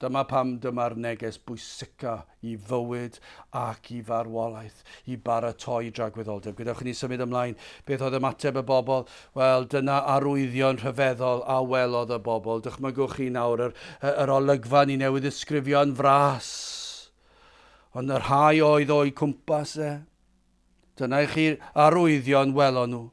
Speaker 1: Dyma pam dyma'r neges bwysica i fywyd ac i farwolaeth, i baratoi dragwyddoldeb. Gadewch i ni symud ymlaen. Beth oedd ymateb y bobl? Wel, dyna arwyddion rhyfeddol a welodd y bobl. Dychmygwch chi nawr yr, yr olygfa ni newydd ddisgrifio'n fras. Ond y rhai oedd o'u cwmpas e. Dyna i chi'r arwyddion welon nhw.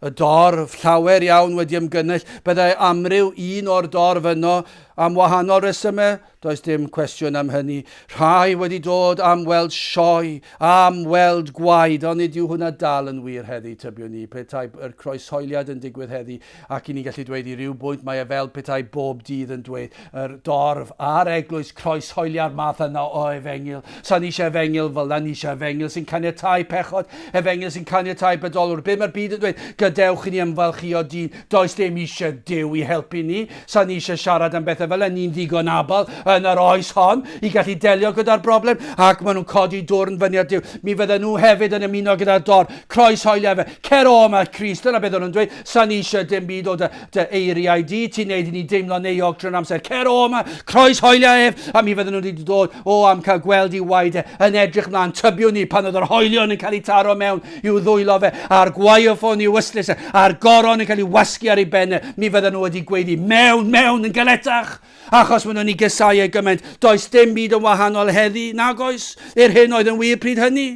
Speaker 1: Y dorf, llawer iawn wedi ymgynnull, byddai amryw un o'r dorf yno am wahanol resymau, does dim cwestiwn am hynny. Rhai wedi dod am weld sioe, am weld gwaed, ond nid yw hwnna dal yn wir heddi, tybiwn i, petai yr croeshoeliad yn digwydd heddi, ac i ni'n gallu dweud i ryw bwynt mae e fel petai bob dydd yn dweud, yr dorf a'r eglwys croeshoelia'r math yna o efengyl. Sa ni eisiau efengyl fel 'na, ni eisiau efengyl sy'n caniatáu pechod, efengyl sy'n caniatáu bydolwr. Be mae'r byd yn dweud? Gadewch i ni ymfalchïo dyn, does dim eisiau Duw i helpu ni. Sa ni eisiau siarad am bethau fel 'na, ni'n ddigon abl yn yr oes hon i gallu delio gyda'r broblem, ac maen nhw'n codi dwrn fyny at Duw. Mi fydden nhw hefyd yn ymuno gyda'r dorf. Croeshoelia fe. Cer o yma, Crist. Dyna beth o'n nhw'n dweud. Sa ni eisiau dim byd o dy Dy eiriau di, ti'n neud i ni deimlo'n euog trwy'r amser. Cer o yma, croeshoelia ef, a mi fydden nhw wedi dod o am cael gweld i waed e, yn edrych mlaen, tybiwn ni pan oedd yr hoelion yn cael eu taro mewn i'w ddwylo fe, a'r gwaywffon i'w ystlys e, a'r goron yn cael ei wasgu ar ei ben e, mi fydden nhw wedi gweiddi, mewn, mewn, yn galetach, achos maen nhw'n ei gysau e gymaint. Does dim byd yn wahanol heddi, nag oes, i'r hyn oedd yn wir pryd hynny.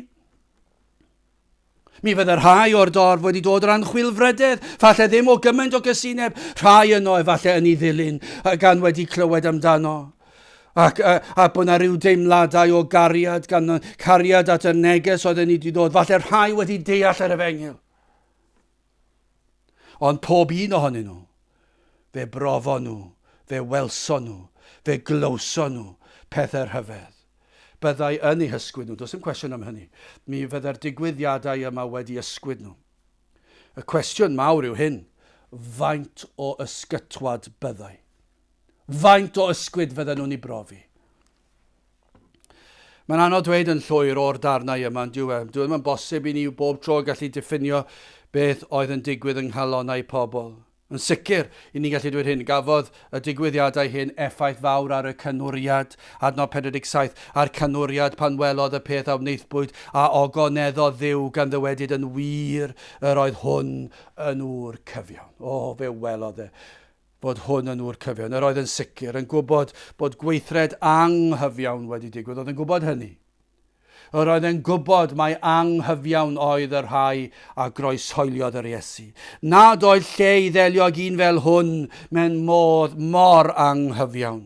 Speaker 1: Mi fydde rhai o'r dorf wedi dod ran chwilfrydedd, falle ddim o gymaint o gysineb, rhai yno efallai yn ei ddilyn, gan wedi clywed amdano. Ac, a, a bod yna rhyw deimladau o gariad, gan cariad at y neges oedd yn ei dod. Falle rhai wedi deall yr efengyl. Ond pob un ohonyn nhw, fe brofon nhw, fe welson nhw, fe glywson nhw pethau rhyfedd. Byddai yn eu hysgwyd nhw, does dim cwestiwn am hynny. Mi fyddai'r digwyddiadau yma wedi ysgwyd nhw. Y cwestiwn mawr yw hyn, faint o ysgytwad byddai? Faint o ysgwyd fydden nhw'n ei brofi? Mae'n anodd dweud yn llwyr o'r darnau yma, yn dyw e? Dyw e ddim yn bosib i ni bob tro gallu diffinio beth oedd yn digwydd yng nghalonnau pobl. Yn sicr, i ni'n gallu dweud hyn, gafodd y digwyddiadau hyn effaith fawr ar y canwriad, adnod 47, a'r canwriad pan welodd y peth a wnaethpwyd, a ogoneddodd Dduw gan ddywedyd yn wir yr oedd hwn yn ŵr cyfiawn. O, fe welodd e fod hwn yn ŵr cyfiawn. Yr oedd yn sicr yn gwybod bod gweithred anghyfiawn wedi digwydd. Oedd yn gwybod hynny. Yr oedd yn gwybod mai anghyfiawn oedd y rhai a groeshoeliodd yr Iesu. Nad oedd lle i ddelio ag un fel hwn mewn modd mor anghyfiawn.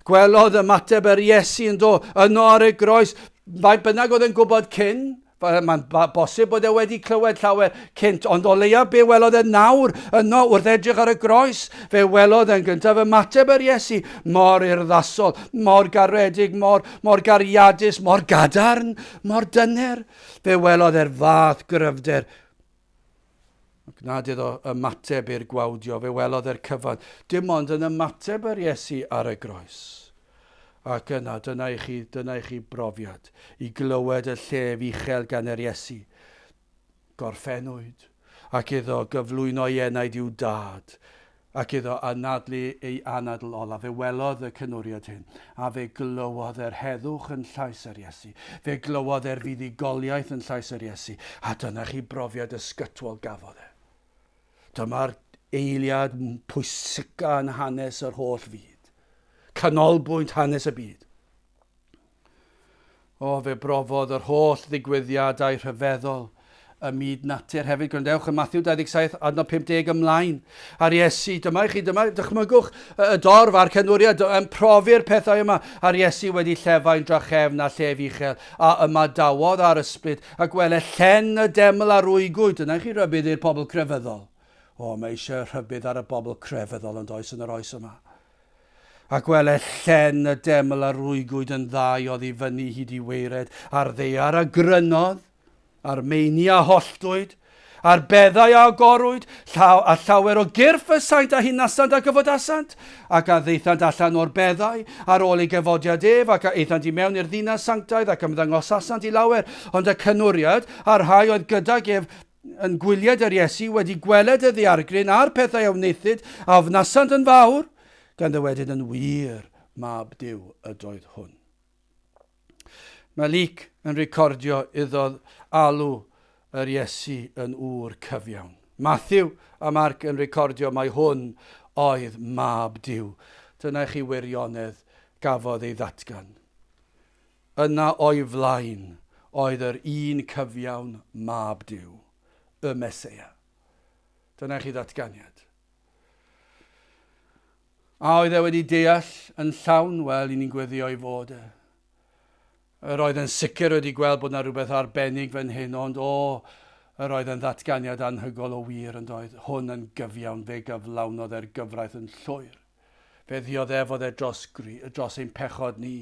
Speaker 1: Gwelodd ymateb yr Iesu yn do, yno ar y groes, faint bynnag oedd yn gwybod cyn, Mae'n bosib bod e wedi clywed llawer cynt, ond o leiaf be welodd e nawr yno wrth edrych ar y groes, fe welodd e'n gyntaf ymateb yr Iesu mor urddasol, mor garedig, mor, mor gariadus, mor gadarn, mor dyner. Fe welodd e'r fath gryfder Ac nad iddo ymateb i'r gwawdio, fe welodd e'r cyfan, dim ond yn ymateb yr Iesu ar y groes. Ac yna, dyna i chi, dyna i chi brofiad, i glywed y llef uchel gan yr Iesu. Gorffennwyd, ac iddo gyflwyno ei enaid i'w dad, ac iddo anadlu ei anadl olaf. Fe welodd y cynwriad hyn, a fe glywodd e'r heddwch yn llais yr Iesu. Fe glywodd e'r fuddugoliaeth yn llais yr Iesu, a dyna chi brofiad ysgytwol gafodd e. Dyma'r eiliad pwysica yn hanes yr holl fyd. Canolbwynt hanes y byd. O, fe brofodd yr holl ddigwyddiadau rhyfeddol ym myd natur hefyd. Gwrandewch yn Matthew 27, adnod 50 ymlaen. A'r Iesu, dyma i chi, dyma, dychmygwch y dorf a'r cenwriad yn profi'r pethau yma. A'r Iesu wedi llefain drachefn a llef uchel, a ymadawodd â'r ysbryd, ac wele llen y deml a rwygwyd. Dyna i chi rybudd i'r pobl crefyddol. O, mae eisiau rhybudd ar y bobl crefyddol yn does yn yr oes yma. Ac wele llen y deml a rwygwyd yn ddau oddi fyny hyd i waered, a'r ddaear a grynodd, a'r meini a holltwyd, a'r beddau a agorwyd, llaw, a llawer o gyrff y saint a hunasant a gyfodasant, ac a ddaethant allan o'r beddau, ar ôl ei gyfodiad ef, ac a aethant i mewn i'r ddinas sanctaidd, ac ymddangosasant i lawer. Ond y cynwriad, a'r rhai oedd gydag ef, yn gwylied yr Iesu wedi gweled y ddaeargryn a'r pethau a wnaethid, a ofnasant yn fawr, gan ddywedyd yn wir, mab Duw ydoedd hwn. Mae Luc yn recordio iddo alw yr Iesu yn ŵr cyfiawn. Matthew a Marc yn recordio mai hwn oedd mab Duw. Dyna i chi wirionedd gafodd ei ddatgan. Yna o'i flaen oedd yr un cyfiawn Mab Duw, y Meseia. Dyna i chi ddatganiad. A oedd e wedi deall yn llawn? Wel, i ni'n gweddio i fod e. Yr oedd yn sicr wedi gweld bod yna rhywbeth arbennig fan hyn, ond o, yr oedd yn ddatganiad anhygol o wir yn doedd. Hwn yn gyfiawn, fe gyflawnodd e'r gyfraith yn llwyr. Fe ddioddefodd e dros, dros ein pechod ni.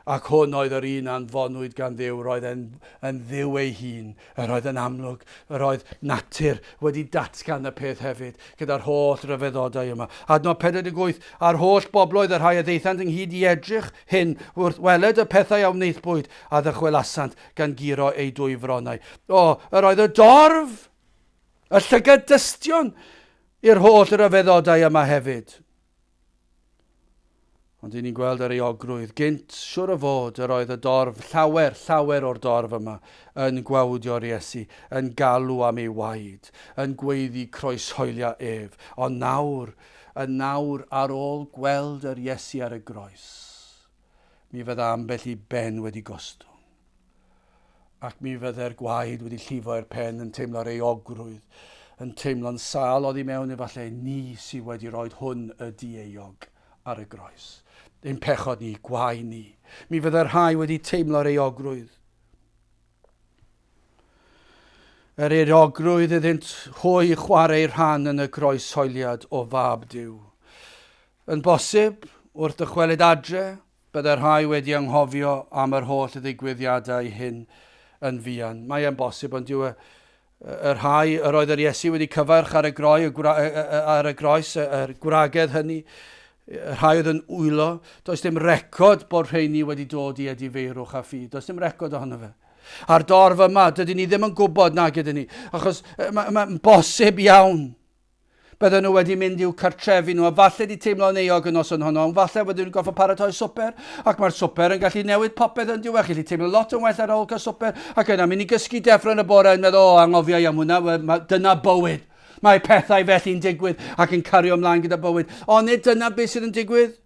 Speaker 1: Ac hwn oedd yr un anfonwyd gan Dduw, roedd e'n yn Dduw ei hun, yr oedd yn amlwg, yr oedd natur wedi datgan y peth hefyd, gyda'r holl ryfeddodau yma. Adnod 48, a'r holl bobloedd y rhai a ddaethant ynghyd i edrych hyn wrth weled y pethau a wnaethpwyd, a ddychwelasant gan guro eu dwyfronnau. O, yr oedd y dorf, y llygad dystion, i'r holl ryfeddodau yma hefyd. Ond i ni'n gweld yr euogrwydd. Gynt, siwr o fod, yr oedd y dorf, llawer, llawer o'r dorf yma, yn gwawdio'r Iesu, yn galw am ei waed, yn gweiddi croeshoelia ef. Ond nawr, yn nawr, ar ôl gweld yr Iesu ar y groes, mi fydda ambell i ben wedi gostwng. Ac mi fydde'r gwaed wedi llifo i'r pen yn teimlo'r euogrwydd, yn teimlo'n sâl oddi mewn efallai, ni sydd wedi rhoi hwn y dieuog ar y groes. Ein pechod ni, gwae ni. Mi fydde'r rhai wedi teimlo'r euogrwydd. Yr euogrwydd iddynt hwy chwarae rhan yn y groeshoeliad o fab Duw. Yn bosib, wrth ddychwelyd adre, Byddai rhai wedi anghofio am yr holl ddigwyddiadau hyn yn fuan. Mae e'n bosib, ond dyw y, y rhai yr oedd yr Iesu wedi cyfarch ar y, groi, y gwra, ar y groes, yr gwragedd hynny, y rhai oedd yn wylo, does dim record bod rheini wedi dod i edifeirwch a ffydd. Does dim record ohono fe. A'r dorf yma, dydyn ni ddim yn gwybod nag ydyn ni, achos mae'n ma bosib iawn Bydden nhw wedi mynd i'w cartrefi nhw a falle wedi teimlo'n euog y noson honno, ond falle bydden nhw'n gorfod paratoi swper, ac mae'r swper yn gallu newid popeth yn diwedd. Chi'n gallu teimlo lot yn well ar ôl cael swper, ac yna mynd i gysgu deffro yn y bore yn meddwl, o, anghofio i am hwnna, well, dyna bywyd. Mae pethau felly'n digwydd ac yn cario ymlaen gyda bywyd. Ond nid dyna beth sydd yn digwydd.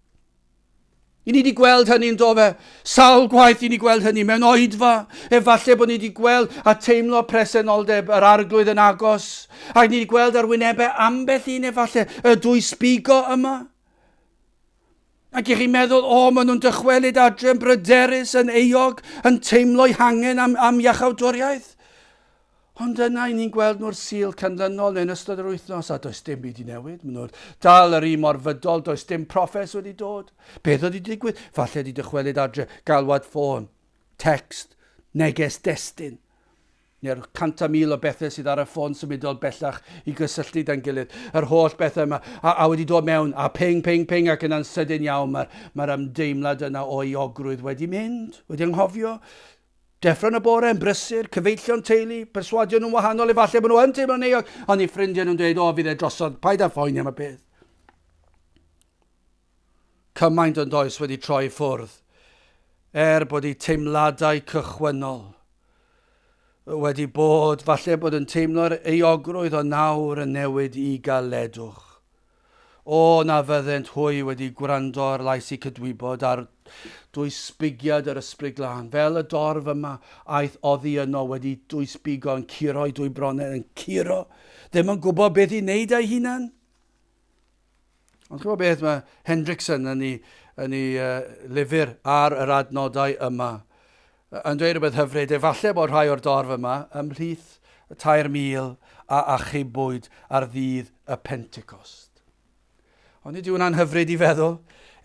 Speaker 1: I ni wedi gweld hynny yn do fe. Sawl gwaith i ni gweld hynny mewn oedfa. Efallai bod ni wedi gweld a teimlo presenoldeb yr arglwydd yn agos. Ac ni wedi gweld ar wynebau ambell un efallai y dwysbigo yma. Ac i chi'n meddwl, o, maen nhw'n dychwelyd adre yn bryderus, yn euog, yn teimlo'u hangen am, am iachawdwriaeth. Ond yna i ni'n gweld nhw'r Sul canlynol neu'n ystod yr wythnos a does dim byd i newid. Maen nhw'r dal yr un mor fydol, does dim proffes wedi dod. Beth oedd wedi digwydd? Falle wedi dychwelyd adre, galwad ffôn, text, neges destun, neu'r 100,000 o bethau sydd ar y ffôn symudol bellach i gysylltu da'n gilydd. Yr holl bethau yma, a, a wedi dod mewn, a ping, ping, ping, ac yna'n sydyn iawn mae'r mae ymdeimlad yna o euogrwydd wedi mynd, wedi anghofio. Deffro yn y bore yn brysur, cyfeillion teulu, perswadio nhw'n wahanol, efallai bod nhw yn teimlo'n euog, ond eu ffrindiau nhw'n dweud, o, fydd e drosodd, paid â phoeni am y peth. Cymaint yn does wedi troi ffwrdd, er bod eu teimladau cychwynnol wedi bod, falle bod yn teimlo'r euogrwydd o nawr yn newid i galedwch. O, na fyddent hwy wedi gwrando ar lais eu cydwybod, ar dwysbigiad yr Ysbryd Glân, fel y dorf yma aeth oddi yno wedi dwysbigo, yn curo i dwy bronnau, yn curo, ddim yn gwybod beth i wneud â'i hunan. Ond chi'n gwybod beth mae Hendrickson yn ei, yn ei uh, lyfr ar yr adnodau yma yn dweud rhywbeth hyfryd, efallai bod rhai o'r dorf yma ymhlith y 3,000 a achubwyd ar ddydd y Pentecost. Ond nid yw hwnna'n hyfryd i feddwl?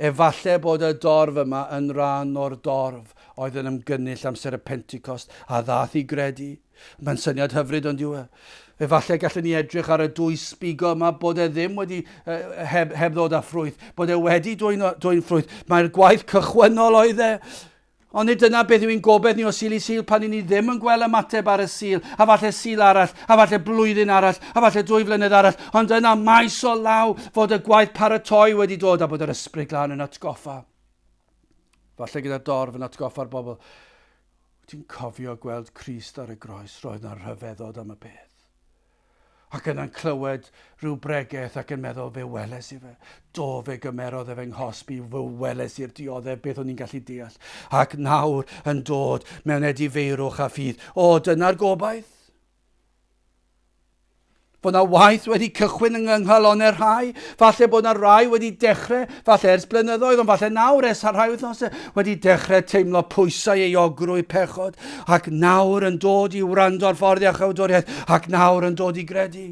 Speaker 1: Efallai bod y dorf yma yn rhan o'r dorf oedd yn ymgynnull amser y Pentecost a ddath i gredu. Mae'n syniad hyfryd ond yw e? Efallai gallwn ni edrych ar y dwys sbigo yma bod e ddim wedi heb, heb ddod â ffrwyth, bod e wedi dwyn, dwyn ffrwyth. Mae'r gwaith cychwynnol oedd e. Ond nid dyna beth yw ein gobaith ni o Sul i Sul pan 'y ni ddim yn gweld ymateb ar y Sul, a falle Sul arall, a falle blwyddyn arall, a falle dwy flynedd arall, ond yna maes o law fod y gwaith paratoi wedi dod a bod yr Ysbryd Glân yn atgoffa. Falle gyda'r dorf yn atgoffa'r bobl, ti'n cofio gweld Crist ar y groes, roedd 'na rhyfeddod am y peth. Ac yna'n clywed rhyw bregeth ac yn meddwl, fe weles i fe. Do, fe gymerodd e fy nghosb i, fe weles i'r dioddef, beth o'n i'n gallu deall. Ac nawr yn dod mewn edifeirwch a ffydd. O, dyna'r gobaith. Bod na waith wedi cychwyn yng nghalonnau rhai, falle bod na rai wedi dechrau, falle ers blynyddoedd, ond falle nawr ers rhai wythnosau, wedi dechrau teimlo pwysau euogrwydd pechod, ac nawr yn dod i wrando ar ffordd iachawdwriaeth, ac nawr yn dod i gredu.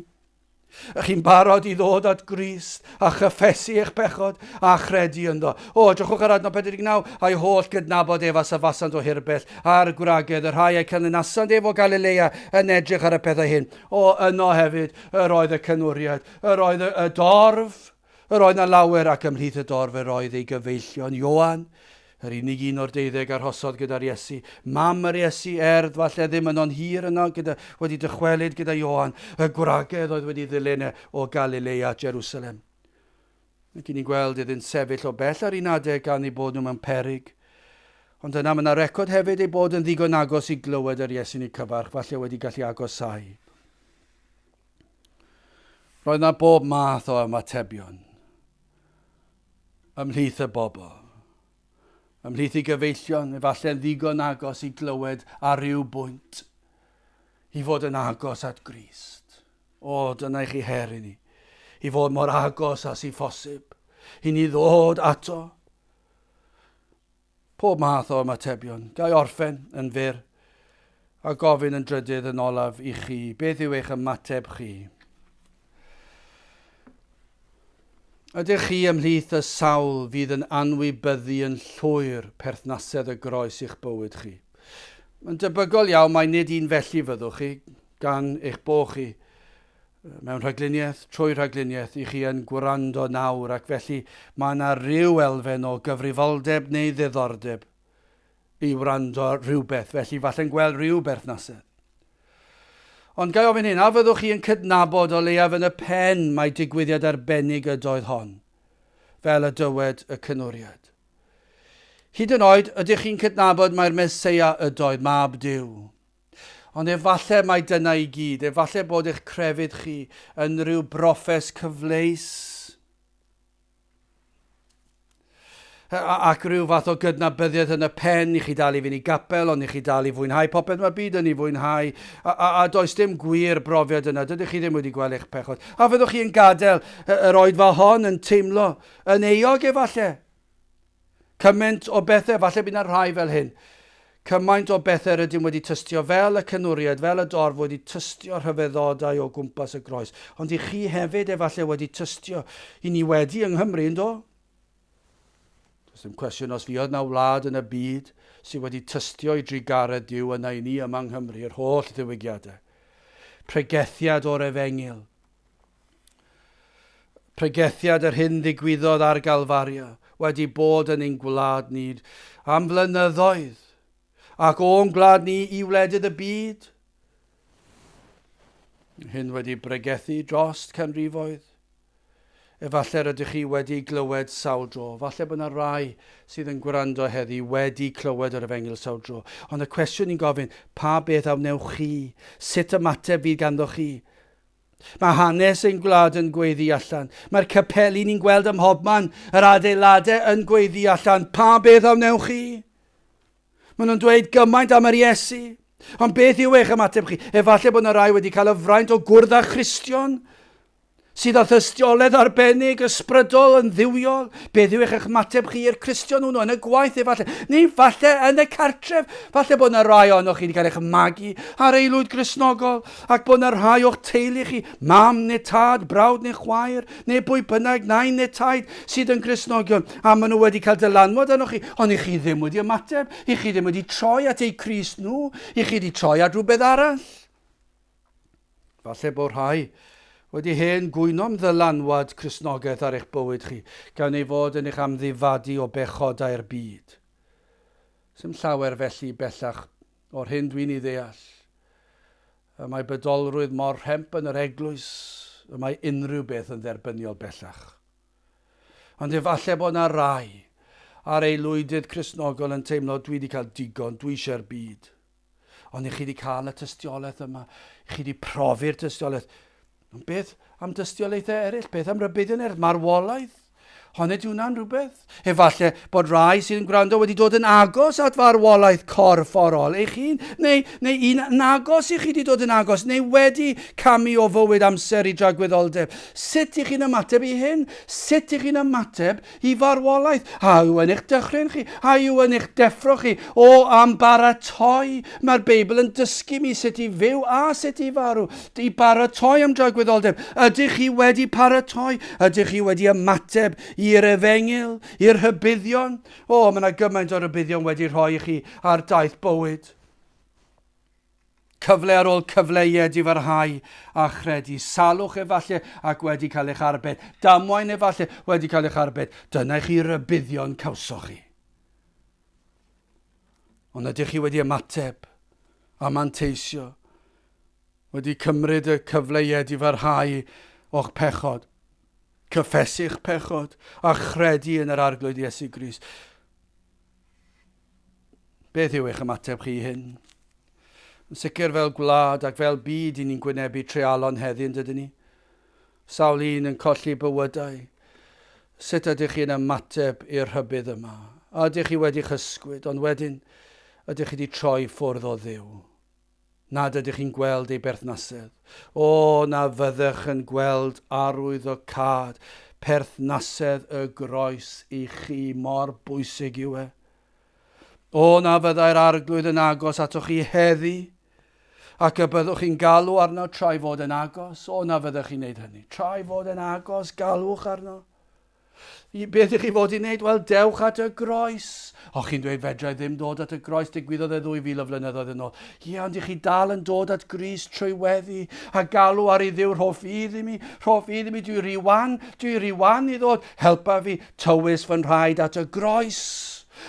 Speaker 1: Ych chi'n barod i ddod at Grist a chyffesu eich pechod a chredu ynddo. O, edrychwch ar adnod 49, a'i holl gydnabod ef a safasant o hirbell, a'r gwragedd, y rhai a'i canlynasant ef o Galilea, yn edrych ar y pethau hyn. O, yno hefyd yr oedd y cynwriad, yr oedd y, y dorf, Yr oedd 'na lawer, ac ymhlith y dorf yr oedd ei gyfeillion, Ioan, yr unig un o'r deuddeg arhosodd gyda'r Iesu, mam yr Iesu, er falle ddim yno'n hir yno, gyda, wedi dychwelyd gyda Ioan, y gwragedd oedd wedi ddilyn e o Galilea at Jerusalem. Ac i ni'n gweld iddynt sefyll o bell ar un adeg gan eu bod nhw mewn peryg. Ond yna mae yna record hefyd eu bod yn ddigon agos i glywed yr Iesu'n eu cyfarch, falle wedi gallu agosáu. Roedd yna bob math o ymatebion ymhlith y bobl. Ymhlith ei gyfeillion, efallai'n ddigon agos i glywed ar ryw bwynt i fod yn agos at Grist. O, dyna i chi her i ni. I fod mor agos â sy'n phosib. I ni ddod ato. Pob math o ymatebion. Ga i orffen yn fyr a gofyn yn drydydd yn olaf i chi, beth yw eich ymateb chi? Ydych chi ymhlith y sawl fydd yn anwybyddu yn llwyr perthnasedd y groes i'ch bywyd chi? Mae'n debygol iawn mai nid un felly fyddwch chi, gan eich bod chi mewn rhagluniaeth, trwy rhagluniaeth, i chi yn gwrando nawr ac felly mae yna ryw elfen o gyfrifoldeb neu ddiddordeb i wrando ar rhywbeth, felly falle'n gweld rhyw berthnasedd. Ond ga i ofyn hyn, a fyddwch chi yn cydnabod o leiaf yn y pen mai digwyddiad arbennig ydoedd hon, fel y dywed y cynwriad? Hyd yn oed, ydych chi'n cydnabod mai'r Meseia ydoedd, Mab Duw? Ond efallai mai dyna i gyd, efallai bod eich crefydd chi yn rhyw broffes cyfleus ac rhyw fath o gydnabyddiaeth yn y pen i chi dal i fynd i gapel, ond i chi dal i fwynhau popeth mae'r byd yn ei fwynhau, a, a, a does dim gwir brofiad yna, dydych chi ddim wedi gweld eich pechod. A fyddwch chi yn gadael yr oedfa hon yn teimlo yn euog efallai? Cymaint o bethau, falle bydd 'na rhai fel hyn. Cymaint o bethau rydym wedi tystio fel y cynwriaid, fel y dorf wedi tystio rhyfeddodau o gwmpas y groes. Ond i chi hefyd efallai wedi tystio i ni wedi yng Nghymru, yn do? Does dim cwestiwn os fuodd 'na wlad yn y byd sydd wedi tystio i drugaredd Duw yna i ni yma yng Nghymru, yr holl ddiwygiadau. Pregethiad o'r efengyl. Pregethiad yr hyn ddigwyddodd ar Galfaria wedi bod yn ein gwlad ni am flynyddoedd. ac o'n gwlad ni i wledydd y byd. Hyn wedi bregethu dros canrifoedd. Efallai rydych chi wedi glywed sawl dro. Falle bod yna rai sydd yn gwrando heddi wedi clywed yr efengyl sawl dro. Ond y cwestiwn ni'n gofyn, pa beth a wnewch chi? Sut ymateb fydd ganddo chi? Mae hanes ein gwlad yn gweiddi allan. Mae'r capeli ni'n gweld ym mhobman, yr adeiladau yn gweiddi allan. Pa beth a wnewch chi? Maen nhw'n dweud gymaint am yr Iesu. Ond beth yw eich ymateb chi? Efallai bod yna rai wedi cael y fraint o gwrdd â Christion sydd â thystiolaeth arbennig, ysbrydol, yn dduwiol. Beth yw eich ymateb chi i'r Cristion hwnnw yn y gwaith efallai, neu falle yn y cartref. Falle bod yna rai ohonoch chi wedi cael eich magu ar aelwyd Gristnogol, ac bod yna rhai o'ch teulu chi, mam neu tad, brawd neu chwaer, neu bwy bynnag, nain neu taid, sydd yn Gristnogion, a maen nhw wedi cael dylanwad arnoch chi, ond i chi ddim wedi ymateb, i chi ddim wedi troi at eu Crist nhw, i chi wedi troi at rhywbeth arall. Falle bod rhai wedi hen gwyno am ddylanwad Cristnogaeth ar eich bywyd chi, gan ei fod yn eich amddifadu o bechodau'r byd. Sdim llawer felly bellach o'r hyn dwi'n ei ddeall. Y mae bydolrwydd mor rhemp yn yr eglwys, y mae unrhyw beth yn dderbyniol bellach. Ond efallai bod yna rai ar aelwydydd Cristnogol yn teimlo dwi wedi cael digon, dwi eisiau'r byd. Ond i chi wedi cael y tystiolaeth yma, i chi wedi profi'r tystiolaeth. Ond beth am dystiolaethau eraill? Beth am rybuddion eraill? Marwolaeth? Honed yw hwnna'n rhywbeth? Efallai bod rhai sydd yn gwrando wedi dod yn agos at farwolaeth corfforol eich hun, neu, neu un yn agos i chi wedi dod yn agos, neu wedi camu o fywyd amser i dragwyddoldeb. Sut i chi'n ymateb i hyn? Sut i chi'n ymateb i farwolaeth? A yw yn eich dychryn chi? A yw yn eich deffro chi? O, am baratoi! Mae'r Beibl yn dysgu mi sut i fyw a sut i farw, i baratoi am dragwyddoldeb. Ydych chi wedi paratoi? Ydych chi wedi ymateb i'r efengyl, i'r rhybuddion? O, mae yna gymaint o rybuddion wedi rhoi i chi ar daith bywyd. Cyfle ar ôl cyfle i edifarhau a chredu. Salwch efallai ac wedi cael eich arbed. Damwain efallai wedi cael eich arbed. Dyna i chi rybuddion cawsoch chi. Ond ydych chi wedi ymateb a manteisio? Wedi cymryd y cyfle i edifarhau o'ch pechod? Cyffesu'ch pechod a chredu yn yr Arglwydd Iesu Grist? Beth yw eich ymateb chi i hyn? Yn sicr fel gwlad ac fel byd i ni'n gwynebu treialon heddi yn dydyn ni? Sawl un yn colli bywydau. Sut ydych chi'n ymateb i'r rhybudd yma? A ydych chi wedi'ch ysgwyd, ond wedyn ydych chi wedi troi ffwrdd o Dduw? Nad ydych chi'n gweld ei berthnasedd. O, na fyddech yn gweld arwyddocâd perthnasedd y groes i chi, mor bwysig yw e. O, na fyddai'r Arglwydd yn agos atoch chi heddi, ac y byddwch chi'n galw arno tra'i fod yn agos. O, na fyddech chi'n neud hynny. Tra'i fod yn agos, galwch arno. Beth ych chi fod i wneud? Wel, dewch at y groes. O, chi'n dweud, fedra i ddim dod at y groes, digwyddodd e 2000 o flynyddoedd yn ôl. Ie, ond i chi dal yn dod at Grist trwy weddi a galw ar i Dduw, rho ffydd i mi, rho ffydd i mi, dwi rhy wan, dwi rhy wan i ddod, helpa fi, tywys fy nhraed at y groes.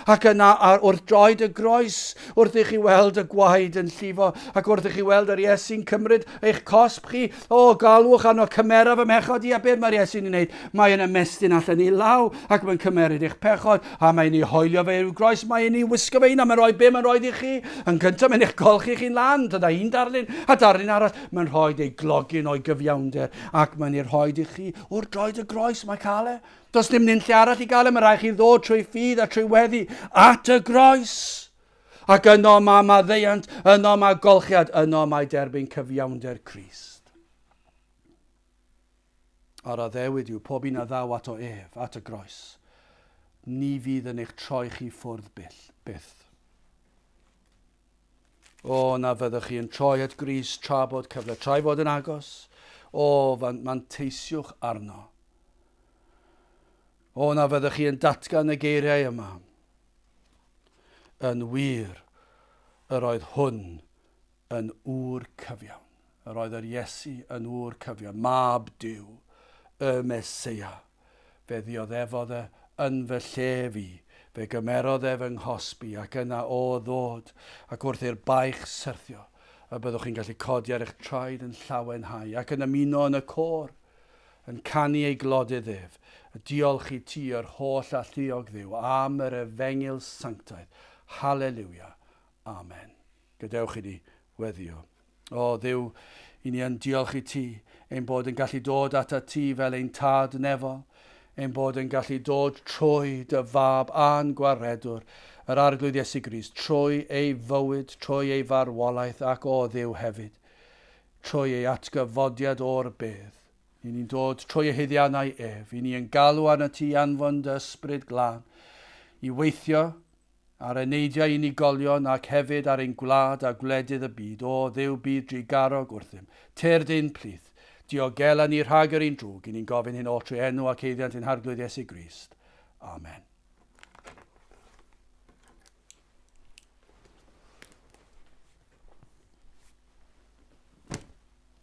Speaker 1: Ac yna ar, wrth droed y groes, wrth i chi weld y gwaed yn llifo, ac wrth i chi weld yr Iesu'n cymryd eich cosb chi, o, galwch arno, cymera fy mhechod i, a beth mae'r Iesu'n ei wneud? Mae'n ymestyn allan ei law, ac mae'n cymeryd eich pechod, a mae'n ei hoelio fe i'w groes, mae'n ei wisgo fe un, a mae'n rhoi be mae'n rhoi i chi. Yn gyntaf, mae'n eich golchi chi'n lan, dyna un darlun, a darlun arall, mae'n rhoi ei glogyn o'i gyfiawnder, ac mae'n ei rhoi i chi wrth droed y groes, mae cael e. Does dim nunlle arall i gael e, mae rhaid chi ddod trwy ffydd a trwy weddi at y groes. Ac yno mae maddeuant, yno mae golchiad, yno mae derbyn cyfiawnder Crist. A'r addewid yw pob un a ddaw ato ef, at y groes, ni fydd yn eich troi chi ffwrdd byth. byth. O, na fyddwch chi yn troi at Grist tra bod cyfle, tra'i fod yn agos. O, manteisiwch arno. O, na fyddwch chi yn datgan y geiriau yma. Yn wir, yr oedd hwn yn ŵr cyfiawn. Yr oedd yr Iesu yn ŵr cyfiawn, mab Duw, y Meseia. Fe ddioddefodd e yn fy lle fi. Fe gymerodd e fy nghosbi ac yna o ddod ac wrth i'r baich syrthio, y byddwch chi'n gallu codi ar eich traed yn llawenhau ac yn ymuno yn y côr, yn canu ei glodydd ef, y diolch i ti yr holl alluog Dduw am yr efengyl sanctaidd. Haleliwia. Amen. Gadewch i ni weddïo. O Dduw, i ni yn diolch i ti, ein bod yn gallu dod atat ti fel ein Tad nefol, ein bod yn gallu dod trwy dy Fab a'n Gwaredwr, yr Arglwydd Iesu Grist, trwy ei fywyd, trwy ei farwolaeth ac o Dduw hefyd, trwy ei atgyfodiad o'r bedd. I ni'n dod trwy ei haeddiannau ef, i ni yn galw arnat ti i anfon dy Ysbryd Glân i weithio ar eneidiau unigolion ac hefyd ar ein gwlad a gwledydd y byd, O Dduw bydd drugarog wrthym, tyrd ein plith, diogela ni rhag yr un drwg, i ni'n gofyn hyn oll trwy enw ac haeddiant ein Harglwydd Iesu Grist. Amen.